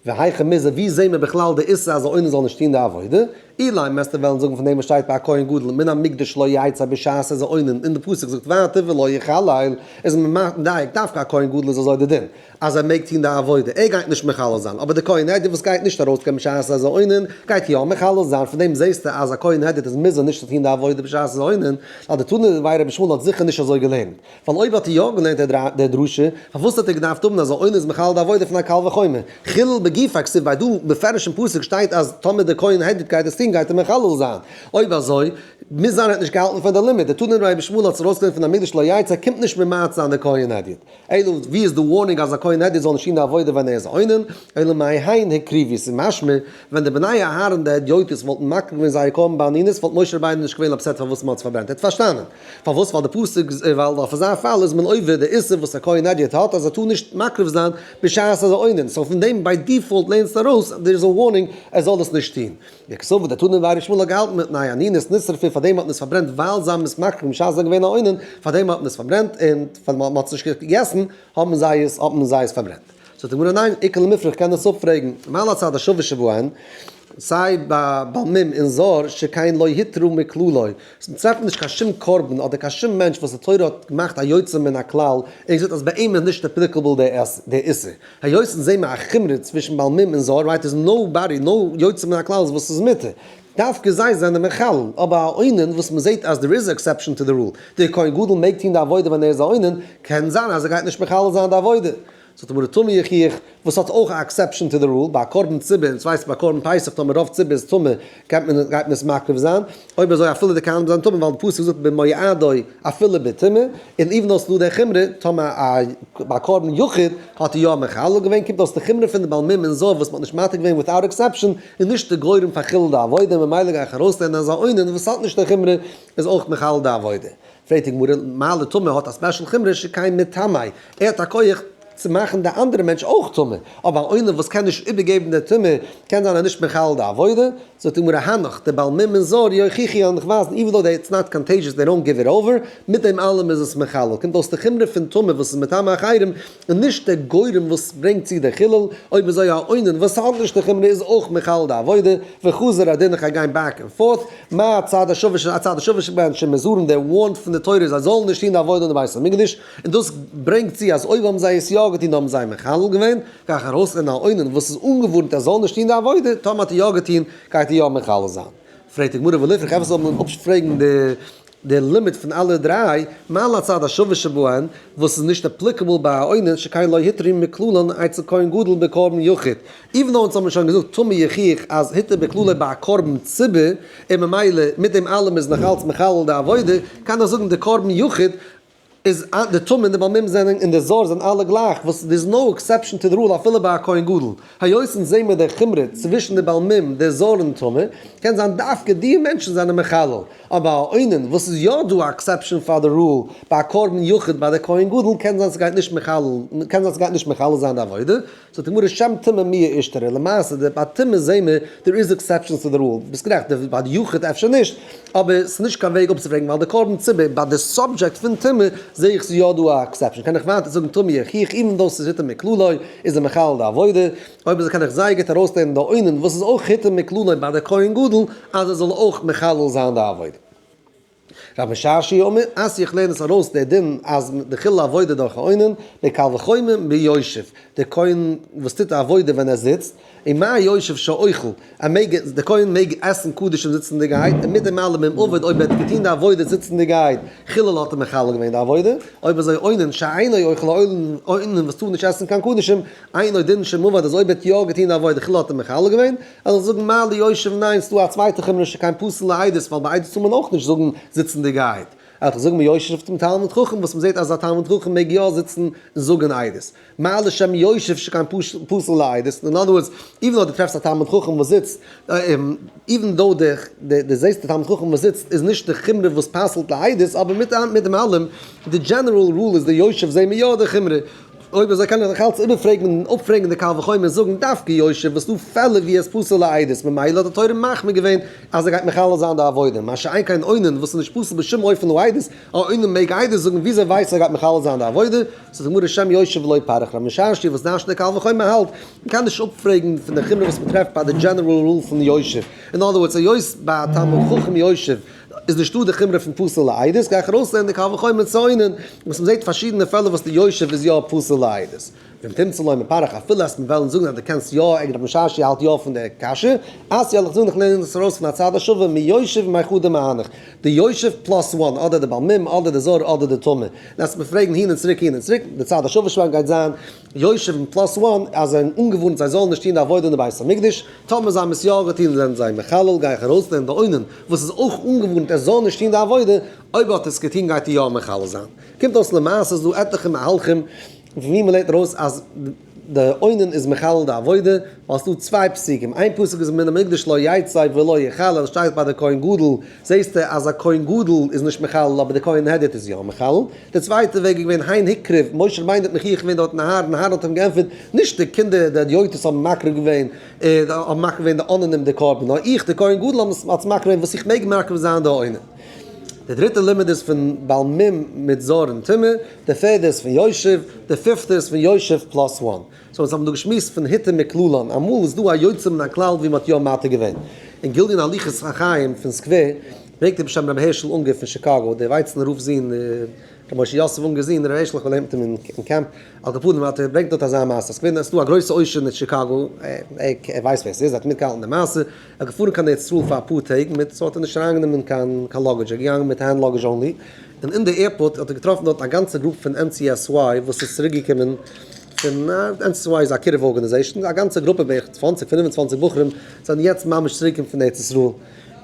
והיכא מוזהר, ווי זעהן מיר בכלל די איסור אז א אונן זאל נישט טון די עבודה? אילימא וועסטו וועלן זאגן פון דעם וואס שטייט ביי א כהן גדול מן המקדש לא יצא בשעת איז א אונן און די פסוק זאגט ווייטער ולא יחלל, איז מען מדייק דווקא א כהן גדול איז אזוי די דין אז ער מעג טון די עבודה ער גייט נישט מחלל זיין אבער די כהן הדיוט וואס גייט נישט ארויסגיין בשעת איז א אונן גייט יא מחלל זיין פון דעם זעהסטו אז א כהן הדיוט איז מוזהר נישט צו טון די עבודה בשעת איז א אונן ווייל די תנא דבי רבי ישמעאל האט זיכער נישט אזוי געלערנט. ווייל אויב האט ער יא געלערנט די דרשה, פארוואס האט ער געדארפט האבן אז א אונן איז מחלל די עבודה פון א קל וחומר? חילל בגופיה כתיב ביה דא בפירוש אין פסוק שטייט אז טאמער דער כהן הדיוט גייט עס טון טון גייט ער מחלל זיין. אויב אזוי, מוז זיין ער האט נישט געהאלטן פון די לימוד. דתנא רבי ישמעאל האט עס ארויסגעלערנט פון המקדש לא יצא קומט נישט ממעט זיין די כהן הדיוט. אלא ווי איז די warning אז א כהן הדיוט זאל נישט טון די עבודה ווען ער איז אונן? אלא מהיכן הקריבו? ס'איז משמע ווען די בני אהרן די הדיוטות וואלטן מקריב געווען זייער קרבן באנינות וואלט משה רבינו נישט געווען upset פארוואס מ'האט עס פארברענט. ער האט פארשטאנען פארוואס ווייל די פסוק ווייל אויף אזא פאל איז מען עובר די איסור וואס א כהן הדיוט האט אז ער טאר נישט מקריב זיין בשעת אז ער אונן. so פון דעם by default לערנסטו ארויס there איז א warning ער זאל דאס נישט טון. וקסבר דתנא דבי ר' ישמעאל האט געהאלטן מפני אנינות נשרפו פאר דעם האט מען עס פארברענט ווייל זיי האבן עס מקריב בשעת זיי זענען געווען א אונן פאר דעם האט מען עס פארברענט און פאר מען האט עס נישט געגעסן האבן זיי עס האט מען זיי עס פארברענט. זאגט די גמרא ניין איכא למיפרך קען עס אפפרעגן מה להצד השווה שבהן סיי ביי בעל מום און זר שכן לא הותרו מכללו מ'טרעפט נישט קיין שום קרבן אדער קיין שום מענטש וואס די תורה האט געמאכט א יוצא מן הכלל און געזאגט אז ביי אים איז נישט applicable די איסור. היות אונז זעהן מיר א חומרא צווישן בעל מום און זר, right איז nobody, no יוצא מן הכלל וואס איז מותר. דווקא זיי זענען מחלל, אבער א אונן וואס מ'זעהט אז there is exception to the rule, דער כהן גדול מעג טוהן די עבודה ווען ער איז א אונן, קען זיין אז ער גייט נישט מחלל זיין די עבודה. זאגט די גמרא טמא יוכיח, וואס האט אויך א exception to the rule, ביי א קרבן ציבור, אונז ווייסן ביי קרבן פסח טאמער רוב ציבור איז טמא, גייט מען גייט מען עס מקריב זיין, אויב אזוי אפילו די כהנים זענען טמא ווייל די פסוק זאגט במועדו אפילו בטומאה, און even though ס'דא די חומרא, טאמער א ביי קרבן יחיד האט ער יא מחלל געווען, קומט אויס די חומרא פון די בעל מום און זר וואס מ'האט נישט מתיר געווען without exception איז נישט די גורם פאר חילול די עבודה, ממילא גיי איך ארויסלערנען אז א אונן וואס האט נישט די חומרא איז אויך מחלל די עבודה. פרעגט די גמרא, מה לטמא האט א special חומרא שכן מטמא, ער האט א כח צו מאכן די אנדערע מענטש אויך טמא, אבער א אונן וואס קען נישט איבערגעבן די טומאה, קען זיין ער איז נישט מחלל די עבודה, זאגט די גמרא הנך, די בעל מום און זר יוכיחו וועלן דיך ווייזן even though it's not contagious they don't give it over, מיט דעם אלעם איז עס מחלל, קומט אויס די חומרא פון טומאה וואס איז מטמא אחרים, און נישט דער גורם וואס ברענגט צו די חילול, אויב אזוי א אונן וואס האט נישט די חומרא איז אויך מחלל די עבודה, וחזר הדין איך גיי גיין back and forth, מה הצד השווה של הצד השווה שבהן שמזהירין דער warn פון די תורה זיי זאלן נישט טון די עבודה אין די בית המקדש, און דאס ברענגט צו אז אויב האבן זיי עס יא געטון האבן זיי מחלל געווען, גיי איך ארויסלערנען א אונן וואס איז אנגעווארנט ער זאל נישט טון די עבודה, טאמער האט ער יא געטון גייט ער יא מחלל זיין. פרעגט די גמרא וליפרך אפשר זאל מען אפפרעגן די די לימוד פון אלע דריי, מה להצד השווה שבהן, וואס איז נישט applicable ביי א אונן שכן לא הותרו מכללן אצל כהן גדול בקרבן יחיד. even though אונז האבן שוין געזאגט טמא יוכיח אז הותר מכללו ביי א קרבן ציבור, און ממילא מיט דעם אלעם איז נאך אלץ מחלל די עבודה, קען איך זאגן די קרבן יחיד איז די טמא און די בעל מום זענען און די זר זענען אלע גלייך, וואס there is no exception to the rule אפילו ביי א כהן גדול. היות אונז זעהן מיר די חומרא צווישן די בעל מום, די זר און טמא, קען זיין דווקא די מענטשן זענען מחלל, אבער א אונן וואס איז יא דא א exception פאר די rule ביי א קרבן יחיד ביי די כהן גדול קען זיין ס'גייט נישט מחלל קען זיין ס'גייט נישט מחלל זיין די עבודה, זאגט די גמרא שם טומאה מיהא אישתרי, למעשה די ביי טומאה זעהן מיר there is exceptions to the rule, ביסט גערעכט די ביי די יחיד אפשר נישט, אבער ס'איז נישט קיין וועג אפצופרעגן ווייל די קרבן ציבור ביי די subject פון טומאה זעה איך ס'איז יא דא א exception קען איך ווייטער זאגן טמא יוכיח even though ס'איז הותר מכללו איז ער מחלל די עבודה, אויב אזוי קען איך זייער גוט ארויסלערנען די אונן וואס איז אויך הותר מכללו ביי די כהן גדול אז ער זאל אויך מחלל זיין די עבודה. רב משרשיא אומר, אז איך לערן עס ארויס דער דין אז די חילול עבודה דורך א אונן, מקל וחומר מיושב, דער כהן וואס טוט א עבודה ווען ער זיצט, און מה יושב שאוכל, ער מעג, דער כהן מעג עסן קדשים זיצנדיגערהייט, און מיט דעם אלעם אם עבד אויב ער האט געטון די עבודה זיצנדיגערהייט, חילול האט ער מחלל געווען די עבודה, אויב אזוי אונן שאינו אוכל אונן וואס טאר נישט עסן קיין קדשים, אינו דין שאם עבד אז אויב ער האט יא געטון די עבודה חילול האט ער מחלל געווען, ער זאל זאגן מה ליושב ניין ס'דא א צווייטע חומרא שכן פסול לעדות ווייל ביי עדות טאר מען אויך נישט זאגן זיצנדיגערהייט. ער זאל זאגן מיושב צום תלמיד חכם וואס מ'זעט אז א תלמיד חכם מעג יא זיצן און זאגן עדות. מה לשם יושב שכן פסול לעדות, in other words, even though דו טרעפסט א תלמיד חכם וואס זיצט, even though דו זעסט א תלמיד חכם וואס זיצט איז נישט די חומרא וואס פסל'ט לעדות, אבער מיט דעם אלעם, די general rule איז די יושב זעהן מיר יא די חומרא. אויב אזוי קען איך נאך אלץ איבערפרעגן און אפפרעגן די קל וחומר און זאגן דווקא יושב וואס ס'דא פעלער ווי עס פסול לעדות ממילא האט די תורה מחמיר געווען אז ער גייט מחלל זיין די עבודה מה שאין כן אונן וואס איז נישט פסול בשום אופן לעדות, א אונן מעג עדות זאגן וויאזוי ווייסט ער גייט מחלל זיין די עבודה? זאגט די גמרא שם יושב לא פריך רב משרשיא וואס דרש'נט די קל וחומר האלט מ'קען נישט אפפרעגן פון די חומרא וואס מ'טרעפט ביי די general rule פון יושב, in other words היות ביי א תלמיד חכם יושב איז נישטא די חומרא פון פסול לעדות, גיי איך ארויסלערנען די קל וחומר צו אונן, וואס מ'זעט פארשידענע פעלער וואס די יושב איז יא פסול לעדות. ואם תמצא לומר פריך אפילו אז מיר וועלן זאגן אז דו קענסט יא, עגען רב משרשיא האלט יא פון די קשיא, אתיא וועל איך זאגן איך לערן עס ארויס פון הצד השווה מיושב ומחדא מהנך, די יושב plus one, אדער די בעל מום, אדער די זר, אדער די טמא. לאזט מיר פרעגן הין און צוריק הין און צוריק, די צד השווה שוין גייט זיין יושב און plus one, אז זיי זענען אנגעווארנט זיי זאלן נישט טון די עבודה אין די בית המקדש, טאמער זיי האבן עס יא געטון זענען זיי מחלל, גיי איך ארויסלערנען די אונן וואס איז אויך אנגעווארנט ער זאל נישט טון די עבודה, אויב ער האט עס געטון גייט ער יא מחלל זיין. קומט אויס למעשה איז דא עטליכע מהלכים פון ווי מ'לערנט ארויס אז די אונן איז מחלל די עבודה, ווייל ס'דא צוויי פסוקים, איין פסוק איז מן המקדש לא יצא ולא יחלל, שטייט ביי די כהן גדול, זעסטו אז א כהן גדול איז נישט מחלל אבער די כהן הדיוט איז יא מחלל, די צווייטע וועג איז געווען הן הקריב, משה רבינו האט מוכיח געווען דארט אין אהרן, אהרן האט אים געענטפערט, נישט די קינדער די הדיוטות האבן מקריב געווען, האבן מקריב געווען די אוננים די קרבן, נאר איך די כהן גדול האבן עס מקריב געווען וואס איך מעג מקריב זיין די אונן. די דריטע לימוד איז פון בעל מום מיט זר און טמא, די פערדע איז פון יושב, די פיפטע איז פון יושב plus one. so אונז האבן דא געשמועסט פון היתר מכללן, אמאל איז דא א יוצא מן הכלל ווי מ'האט יא מתיר געווען. אין גליון הליכות החיים פון סקווער ברענגט ער בשם רבי הערשל אונגער פון שיקאגא, דער ווייצנער רב'ס זון, רבי משה יוסף אונגער'ס זון, רבי הערשל איך האב געלערנט מיט אים אין קעמפ, על כל פנים האט ער ברענגט דארט אזא מעשה, ס'איז געווען ס'איז דא א גרויסע עושר אין שיקאגא, ער ווייסט ווער ס'איז, ער האט מיטגעהאלטן די מעשה, ער איז געפארן קיין ארץ ישראל פאר אפאר טעג מיט, so האט ער נישט אריינגענומען קיין קיין luggage, ער איז געגאנגען מיט hand luggage only, און אין די airport האט ער געטראפן דארט א גאנצע group פון NCSY וואס איז צוריק געקומען פון, NCSY איז א קירוב organization, א גאנצע גרופע בערך צוואנציג פינף און צוואנציג בחורים זענען יעצט ממש צוריק געקומען פון ארץ ישראל,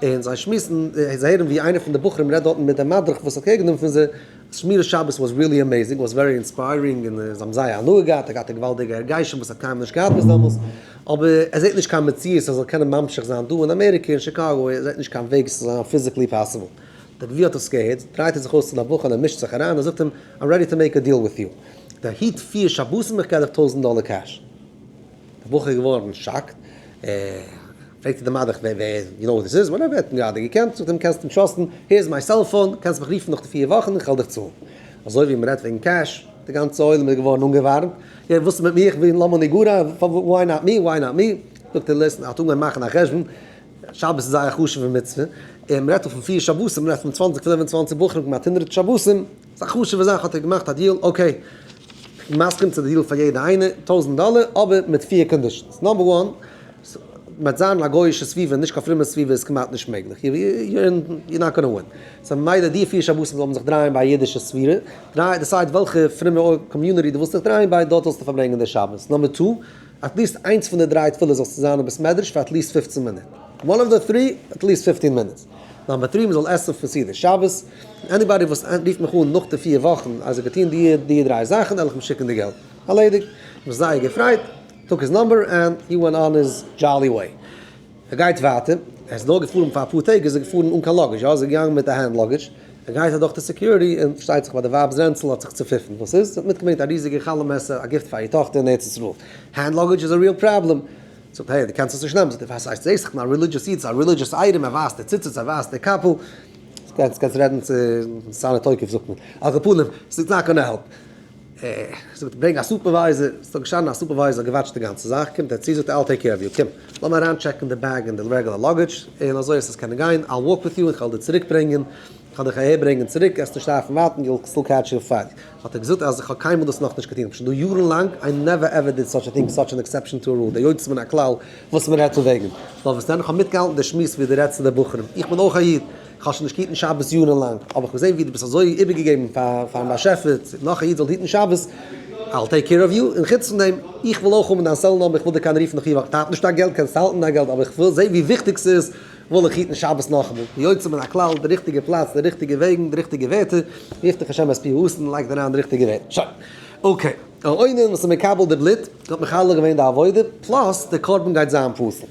און זיי שמועסן, זיי הערן ווי איינער פון די בחורים רעדט דארטן מיט דעם מדריך וואס האט קעיר גענומען פון זיי, שמירת שבת was really amazing, was very inspiring, און זיי האבן זייער הנאה געהאט, ער האט געהאט א געוואלדיגע הרגשים וואס ער האט קיינמאל נישט געהאט ביז דעמאלס, אבער ער זעט נישט קיין מציאות ער זאל קענען ממשיך זיין דא אין אמעריקע אין שיקאגא, ער זעט נישט קיין וועג ס'זאל זיין physically possible. דער גביר האט עס געהערט, דרייט ער זיך אויס צו דער בחור און ער מישט זיך אריין, ער זאגט אים, I'm ready to make a deal with you, דו היט פיר שבתים איך געב דיך טויזנט דאלער cash. דער בחור איז געווארן shocked, פרעגט ער דעם מדריך ווער ווער, you know who this is, whatever, ער האט אים גראדע געקענט, זאגט אים קענסט אים trust ן, here is my cellphone, קענסט מיך רופן נאך די פיר וואכן, איך וועל דיך צאלן. אזוי ווי מ'רעדט וועגן cash, די גאנצע עולם איז געווארן אנגעווארעמט, יא וואס איז מיט מיר, איך בין למה נגרע, why not me, why not me, זאגט ער listen, ער האט אנגעהויבן מאכן א חשבון, שבת איז זייער א חשוב'ע מצוה, און מ'רעדט דא פון פיר שבתים, מ'רעדט פון צוואנציג פינף און צוואנציג בחורים כמעט הונדרעט שבתים, ס'איז א חשוב'ע זאך, האט ער געמאכט א deal, okay, מסכים צו די deal פאר יעדע איינע, טויזנט דאלער, אבער מיט פיר conditions, number one, מ'וועט זיין אין א גוי'אישע סביבה, נישט קיין פרומע סביבה איז כמעט נישט מעגליך, you're not gonna win. so ממילא די פיר שבתים זאל מען זיך דרייען ביי א אידישע סביבה, דריי, decide וועלכע פרומע community דו ווילסט זיך דרייען ביי, דארט זאלסטו פארברענגען די שבת. number two, at least איינס פון די דריי תפילות זאלסטו זיין אין בית מדרש פאר at least פופצן מינוט. one of the three, at least fifteen minutes. number three, מ'זאל עסן פון סעודת שבת. anybody וואס רופט מיך אן נאך די פיר וואכן אז ער האט געטון די די דריי זאכן, וועל איך אים שיקן די געלט. ארלעדיגט. כ'בין זייער געפרייט. took his number and he went on his jolly way. ער גייט ווייטער, ער איז נאר געפארן פאר אפאר טעג איז ער געפארן אן קיין luggage, יא איז ער געגאנגען מיט א hand luggage, ער גייט אדורך די security און פארשטייט זיך ביי די ווייב'ס רענצל האט זיך צופיפן, וואס איז? זי האט מיטגעברענגט א ריזיגע חלה מעסער א gift פאר איר טאכטער אין ארץ ישראל, hand luggage איז א real problem, זאגט hey דו קענסט עס נישט נעמען, זאגט ער וואס הייסט זעסט איך בין א religious איד, ס'איז א religious item, ער ווייזט די ציצית ער ווייזט די קאפל, קענסט רעדן צו ונתנה תוקף זאגט מען, על כל פנים ס'איז not gonna help. זאגט ברענג א supervisor, ס'איז דאך געשטאנען א supervisor האט געוואטשט די גאנצע זאך, קומט ער צו זאגט ער I'll take care of you, קום לאמיר אריין טשעקן די bag און די regular luggage, און אזוי וועסט עס קענען גיין, I'll walk with you, איך וועל דיר צוריק ברענגען, איך וועל דיך אהער ברענגען צוריק, וועסט נישט דארפן ווארטן, you'll still catch your flight. האט ער געזאגט אז איך האב קיינמאל דאס נאכנישט געטון, איך בין שוין דא יארן לאנג, I never ever did such a thing, such an exception to a rule, די יוצא מן הכלל וואס מען רעדט פון וועגן. נאר וואס דען, איך האב מיטגעהאלטן די שמועס ווי דו רעדסט צו די בחורים, איך בין אויך א איד, כ'האב שוין נישט געהיטן שבת יארן לאנג, אבער כ'האב געזען ווי דו ביסט אזוי איבערגעגעבן פארן באשעפער, נאך א איד זאל היטן שבת, I'll take care of you, און חוץ פון דעם, איך וויל אויך האבן דיין cell number, איך וויל דיר קענען רופן נאך פיר וואכן, האב נישט דיין געלט, קענסט האלטן דיין געלט, אבער איך וויל זען ווי וויכטיג ס'איז, וויל איך היטן שבת נאכאמאל. יוצא מן הכלל, די ריכטיגע פלאץ, די ריכטיגע וועגן, די ריכטיגע ווערטער, יפתח השם את פי האתון, לייגט אריין די ריכטיגע ווערטער. שוין. okay. א אונן וואס איז מקבל די בלוט, האט מחלל געווען די עבודה, plus די קרבן גייט זיין פסול.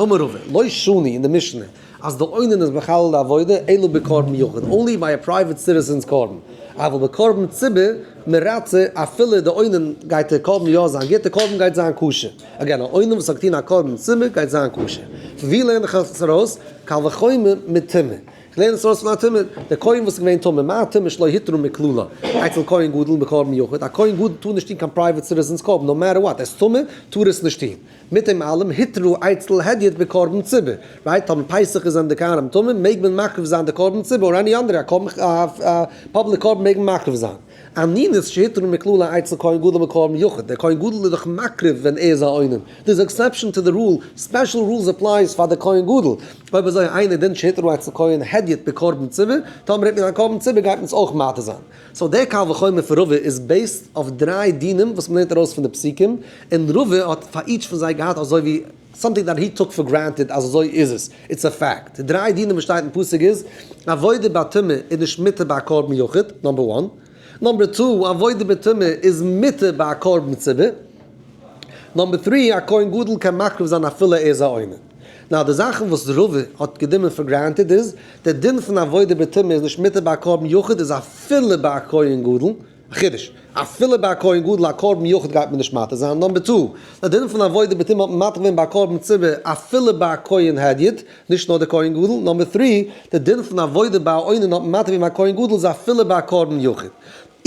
אמר רבא, לא שנו אין די משנה אז די אונן איז מחלל די עבודה אלא בקרבן יחיד, only ביי א private citizen's קרבן, אבל בקרבן ציבור מרצה אפילו די אונן גייט די קרבן יא זיין גוט, די קרבן גייט זיין כשר, again א אונן וואס האט געטון א קרבן ציבור גייט זיין כשר, פון ווי לערן איך עס ארויס? קל וחומר מטומאה. איך לערן עס ארויס פון א טומאה, דער כהן וואס איז געווען טמא, מה טומאה שלא הותרה מכללה, אצל כהן גדול בקרבן יחיד, א כהן גדול טאר נישט טון קיין private citizens קרבן, no matter what, ער איז טמא, טאר עס נישט טון. מיט דעם אלעם הותרה אצל הדיוט בקרבן ציבור, right? טאמער פסח איז זענען די כהנים טמא, מעג מען מקריב זיין די קרבן ציבור, or any אנדערע, א קרבן, א public קרבן מעג מען מקריב זיין. אנינות שהותרה מכללה אצל כהן גדול בקרבן יחיד, דער כהן גדול איז דאך מקריב ווען ער איז א אונן, there's exception to the rule, special rules applies פאר די כהן גדול, אויב אזוי אינו דין שהותרה אצל כהן הדיוט בקרבן ציבור, טאמער רעדט מען א קרבן ציבור גייט מען עס אויך מתיר זיין. so דער קל וחומר פון רבא איז based אויף דריי דינים וואס מ'לערנט ארויס פון די פסוקים, און רבא האט פאר each פון זיי געהאט אזוי ווי something that he took for granted אז אזוי איז עס, it's a fact. די דריי דינים וואס שטייט אין פסוק איז, עבודה בטומאה איז נישט מותר ביי א קרבן יחיד, number one. number two, עבודה בטומאה איז מותר ביי א קרבן ציבור. number three, א כהן גדול קען מקריב זיין אפילו ער איז א אונן. now די זאכן וואס רבא האט גענומען for granted איז, דער דין פון עבודה בטומאה איז נישט מותר ביי א קרבן יחיד איז אפילו ביי א כהן גדול, א חידוש, אפילו ביי א כהן גדול א קרבן יחיד גייט מען נישט מתיר זיין. number two, דער דין פון עבודה בטומאה האט מען מתיר געווען ביי א קרבן ציבור אפילו ביי א כהן הדיוט, נישט נאר דער כהן גדול. number three, דער דין פון עבודה ביי א אונן האט מען מתיר געווען ביי א כהן גדול איז אפילו ביי א קרבן יחיד.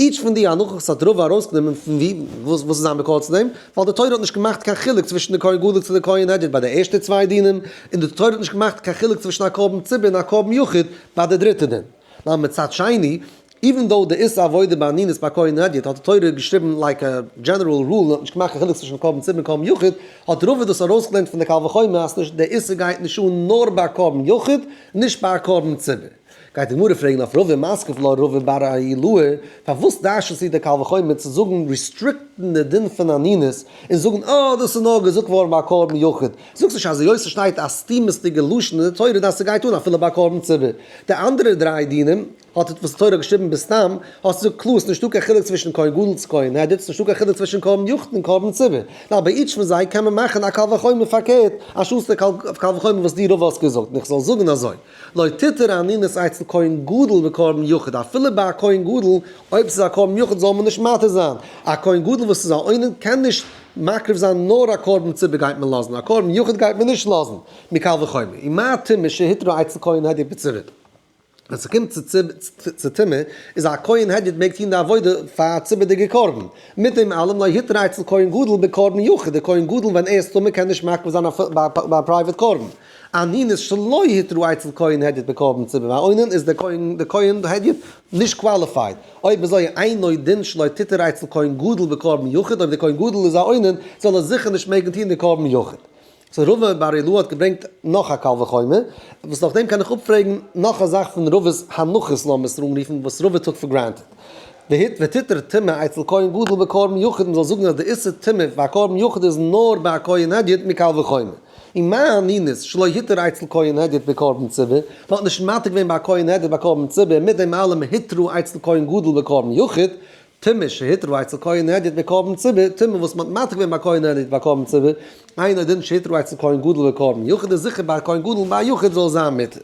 each פון די הנחות האט רבא ארויסגענומען פון ווי, וואס וואס איז זיין מקור צו דעם? ווייל די תורה האט נישט געמאכט קיין חילוק צווישן די כהן גדול צו די כהן הדיוט ביי די ערשטע צוויי דינים, און די תורה האט נישט געמאכט קיין חילוק צווישן א קרבן ציבור און א קרבן יחיד ביי די דריטע דין. נאר מצד שני, even though די איסור עבודה באנינות ביי כהן הדיוט האט די תורה געשריבן like a general rule און האט נישט געמאכט קיין חילוק צווישן קרבן ציבור און קרבן יחיד, האט רבא דאס ארויסגעלערנט פון די קל וחומר אז נישט די איסור גייט נישט אן נאר ביי קרבן יחיד, נישט ביי א קרבן ציבור. גייט די גמרא פרעגן אויף רבא מתקיף לה רבא בר אילעאי, פארוואס דרש'נט די קל וחומר צו זאגן restrict ן די דין פון אנינות און זאגן אה דאס איז נאר געזאגט געווארן ביי א קרבן יחיד, זאגסט נישט אז היות ס'שטייט א סתימות'דיגע לשון אין די תורה דאס ס'גייט אן אפילו ביי א קרבן ציבור. די אנדערע דריי דינים האט וואס די תורה האט געשריבן בסתם, האסטו געזאגט קלאר ס'נישטא קיין חילוק צווישן כהן גדול צו כהן הדיוט, ס'נישטא קיין חילוק צווישן קרבן יחיד און קרבן ציבור. נאר ביי each פון זיי קען מען מאכן א קל וחומר פארקערט, אנשטאטס די קל וחומר וואס דו רבא האסט געזאגט, און איך זאל זאגן אזוי. לא תותר אנינות אצל כהן גדול בקרבן יחיד, אפילו ביי א כהן גדול, אויב ס'איז א קרבן יחיד זאל מען נישט מתיר זיין, א כהן גדול וואס איז א אונן קען נישט מקריב זיין נאר א קרבן ציבור גייט מען לאזן, א קרבן יחיד גייט מען נישט לאזן, מקל וחומר, ומה טומאה שהותרה אצל כהן הדיוט בציבור. ווען ס'קומט צו טומאה איז א כהן הדיוט מעג טון די עבודה פאר א ציבור'דיגע קרבן, מיט דעם אלעם לא הותרה אצל כהן גדול בקרבן יחיד, די כהן גדול ווען ער איז טמא קען נישט מקריב זיין ביי א private קרבן. אנינות שלא הותרה אצל כהן הדיוט בקרבן ציבור והאונן איז דער כהן דער כהן הדיוט נישט qualified, אויב אזוי אינו דין שלא תותר אצל כהן גדול בקרבן יחיד אויב דער כהן גדול איז א אונן זאל ער זיכער נישט מעגן טון די קרבן יחיד. so רבא בר אילעאי האט געברענגט נאך א קל וחומר, וואס נאכדעם קען איך אפפרעגן נאך א זאך פון רבא'ס הנחות לאמיר עס אנרופן וואס רבא took for granted. והותרה טומאה אצל כהן גדול בקרבן יחיד מ'זאל זאגן אז די איסור טומאה ביי א קרבן יחיד איז נאר ביי א כהן הדיוט מקל וחומר. ומה אנינות שלא הותרה אצל כהן הדיוט בקרבן ציבור, מ'האט נישט מתיר געווען ביי א כהן הדיוט ביי קרבן ציבור, מיט דעם אלעם הותרה אצל כהן גדול בקרבן יחיד, טומאה שהותרה אצל כהן הדיוט בקרבן ציבור, טומאה וואס מ'האט מתיר געווען ביי כהן הדיוט ביי קרבן ציבור, אינו דין שהותרה אצל כהן גדול בקרבן יחיד איז זיכער ביי כהן גדול און ביי א יחיד זאל זיין מותר.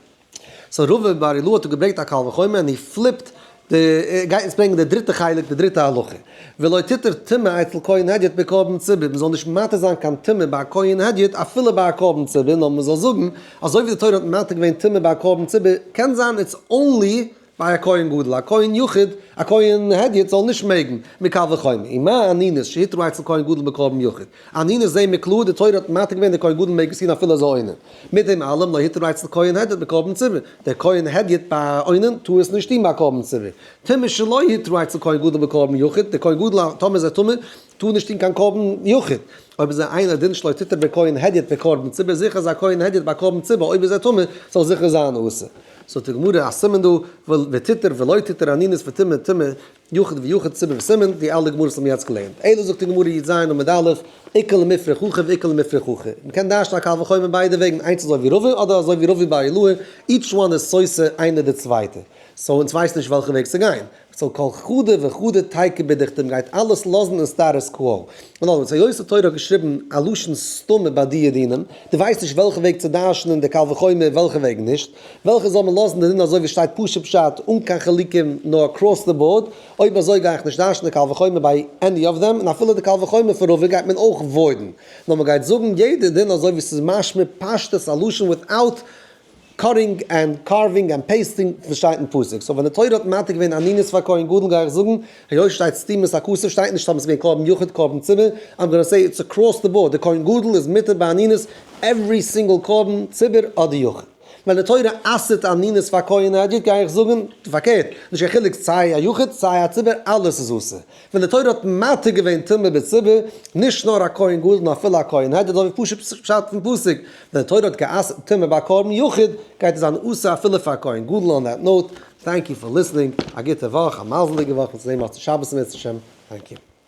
so רבא בר אילעאי האט געברענגט א קל וחומר און he flipped די, ער גייט אונז ברענגען די דריטע חלק די דריטע הלכה, ולא תותר טומאה אצל כהן הדיוט בקרבן ציבור, מ'זאל נישט מתיר זיין קיין טומאה ביי א כהן הדיוט אפילו ביי א קרבן ציבור, נאר מ'זאל זאגן אזוי ווי די תורה האט מתיר געווען טומאה ביי א קרבן ציבור, קען זיין it's only ביי א כהן גדול, א כהן יחיד, א כהן הדיוט זאל נישט מעגן, מקל וחומר. ומה אנינות שהותרה אצל כהן גדול בקרבן יחיד. אנינות זעהן מיר קלאר, די תורה האט מתיר געווען דער כהן גדול מעג עס טון אפילו אזוי אונן. מיט דעם אלעם לא הותרה אצל כהן הדיוט בקרבן ציבור. דער כהן הדיוט ביי אונן טאר עס נישט טון ביי א קרבן ציבור. טומאה שלא הותרה אצל כהן גדול בקרבן יחיד, דער כהן גדול טאמער איז ער טמא, טאר נישט טון קיין קרבן יחיד. אויב איז ער אינו דין שלא תותר בכהן הדיוט בקרבן ציבור, זיכער איז א כהן הדיוט ביי קרבן ציבור אויב איז ער טמא, זאל זיכער זיין אסור. זאגט די גמרא א סימן דא, ותותר ולא תותר אנינות וטומאה טומאה יחיד ויחיד ציבור וסימן, די אלע גמרות האבן מיר יעצט געלערנט. אלא זאגט די גמרא י ז עמוד א', איכא למיפרך הכא ואיכא למיפרך הכא. מען קען דרש'ן א קל וחומר ביידע וועגן, איינס אזוי ווי רבא אדער אזוי ווי רבא בר אילעאי, each one איז סותר איינער די צווייטע. so אונז ווייסן נישט וועלכע וועג צו גיין. so כל חדא וחדא תיקו בדוכתא מ'גייט אלעס לאזן אין status quo. און נאכדעם היות די תורה האט געשריבן א לשון סתמא ביי די דינים, דו ווייסט נישט וועלכע וועג צו דרש'נען די קל וחומר וועלכע וועג נישט, וועלכע זאל מען לאזן די דין אזוי ווי שטייט פשוט פשט אן קיין חילוקים נאר across the board, אויב אזוי גיי איך נישט דרש'נען די קל וחומר ביי any of them, און אפילו די קל וחומר פון רבא גייט מען אויך void ן, נאר מ'גייט זאגן יעדע דין אזוי ווי ס'איז משמע פשטות א לשון without. cutting and carving and pasting וואס שטייט אין פסוק. So ווען די תורה האט מתיר געווען אנינות פאר כהן גדול גיי איך זאגן, היות שטייט סתימת הכתף שטייט נישט טאמער ס'איז געווען קרבן יחיד קרבן ציבור, I'm gonna say it's across the board, די כהן גדול איז מותר באנינות every single קרבן ציבור אדער יחיד. ווען די תורה אסר'ט אנינות פאר כהן הדיוט גיי איך זאגן פארקערט, נישט קיין חילוק סיי א יחיד סיי א ציבור אלעס איז אסור. ווען די תורה האט מתיר געווען טומאה בציבור, נישט נאר א כהן גדול נאר אפילו א כהן הדיוט אזוי ווי פשוט פשט פון פסוק, ווען די תורה האט גע'אסר'ט טומאה ביי קרבן יחיד, גייט עס זיין אסור אפילו פאר א כהן גדול on that note, thank you for listening, א גוטע וואך, א מזל'דיגע וואך, און צו זעהן מוצאי שבת אם ירצה השם, thank you.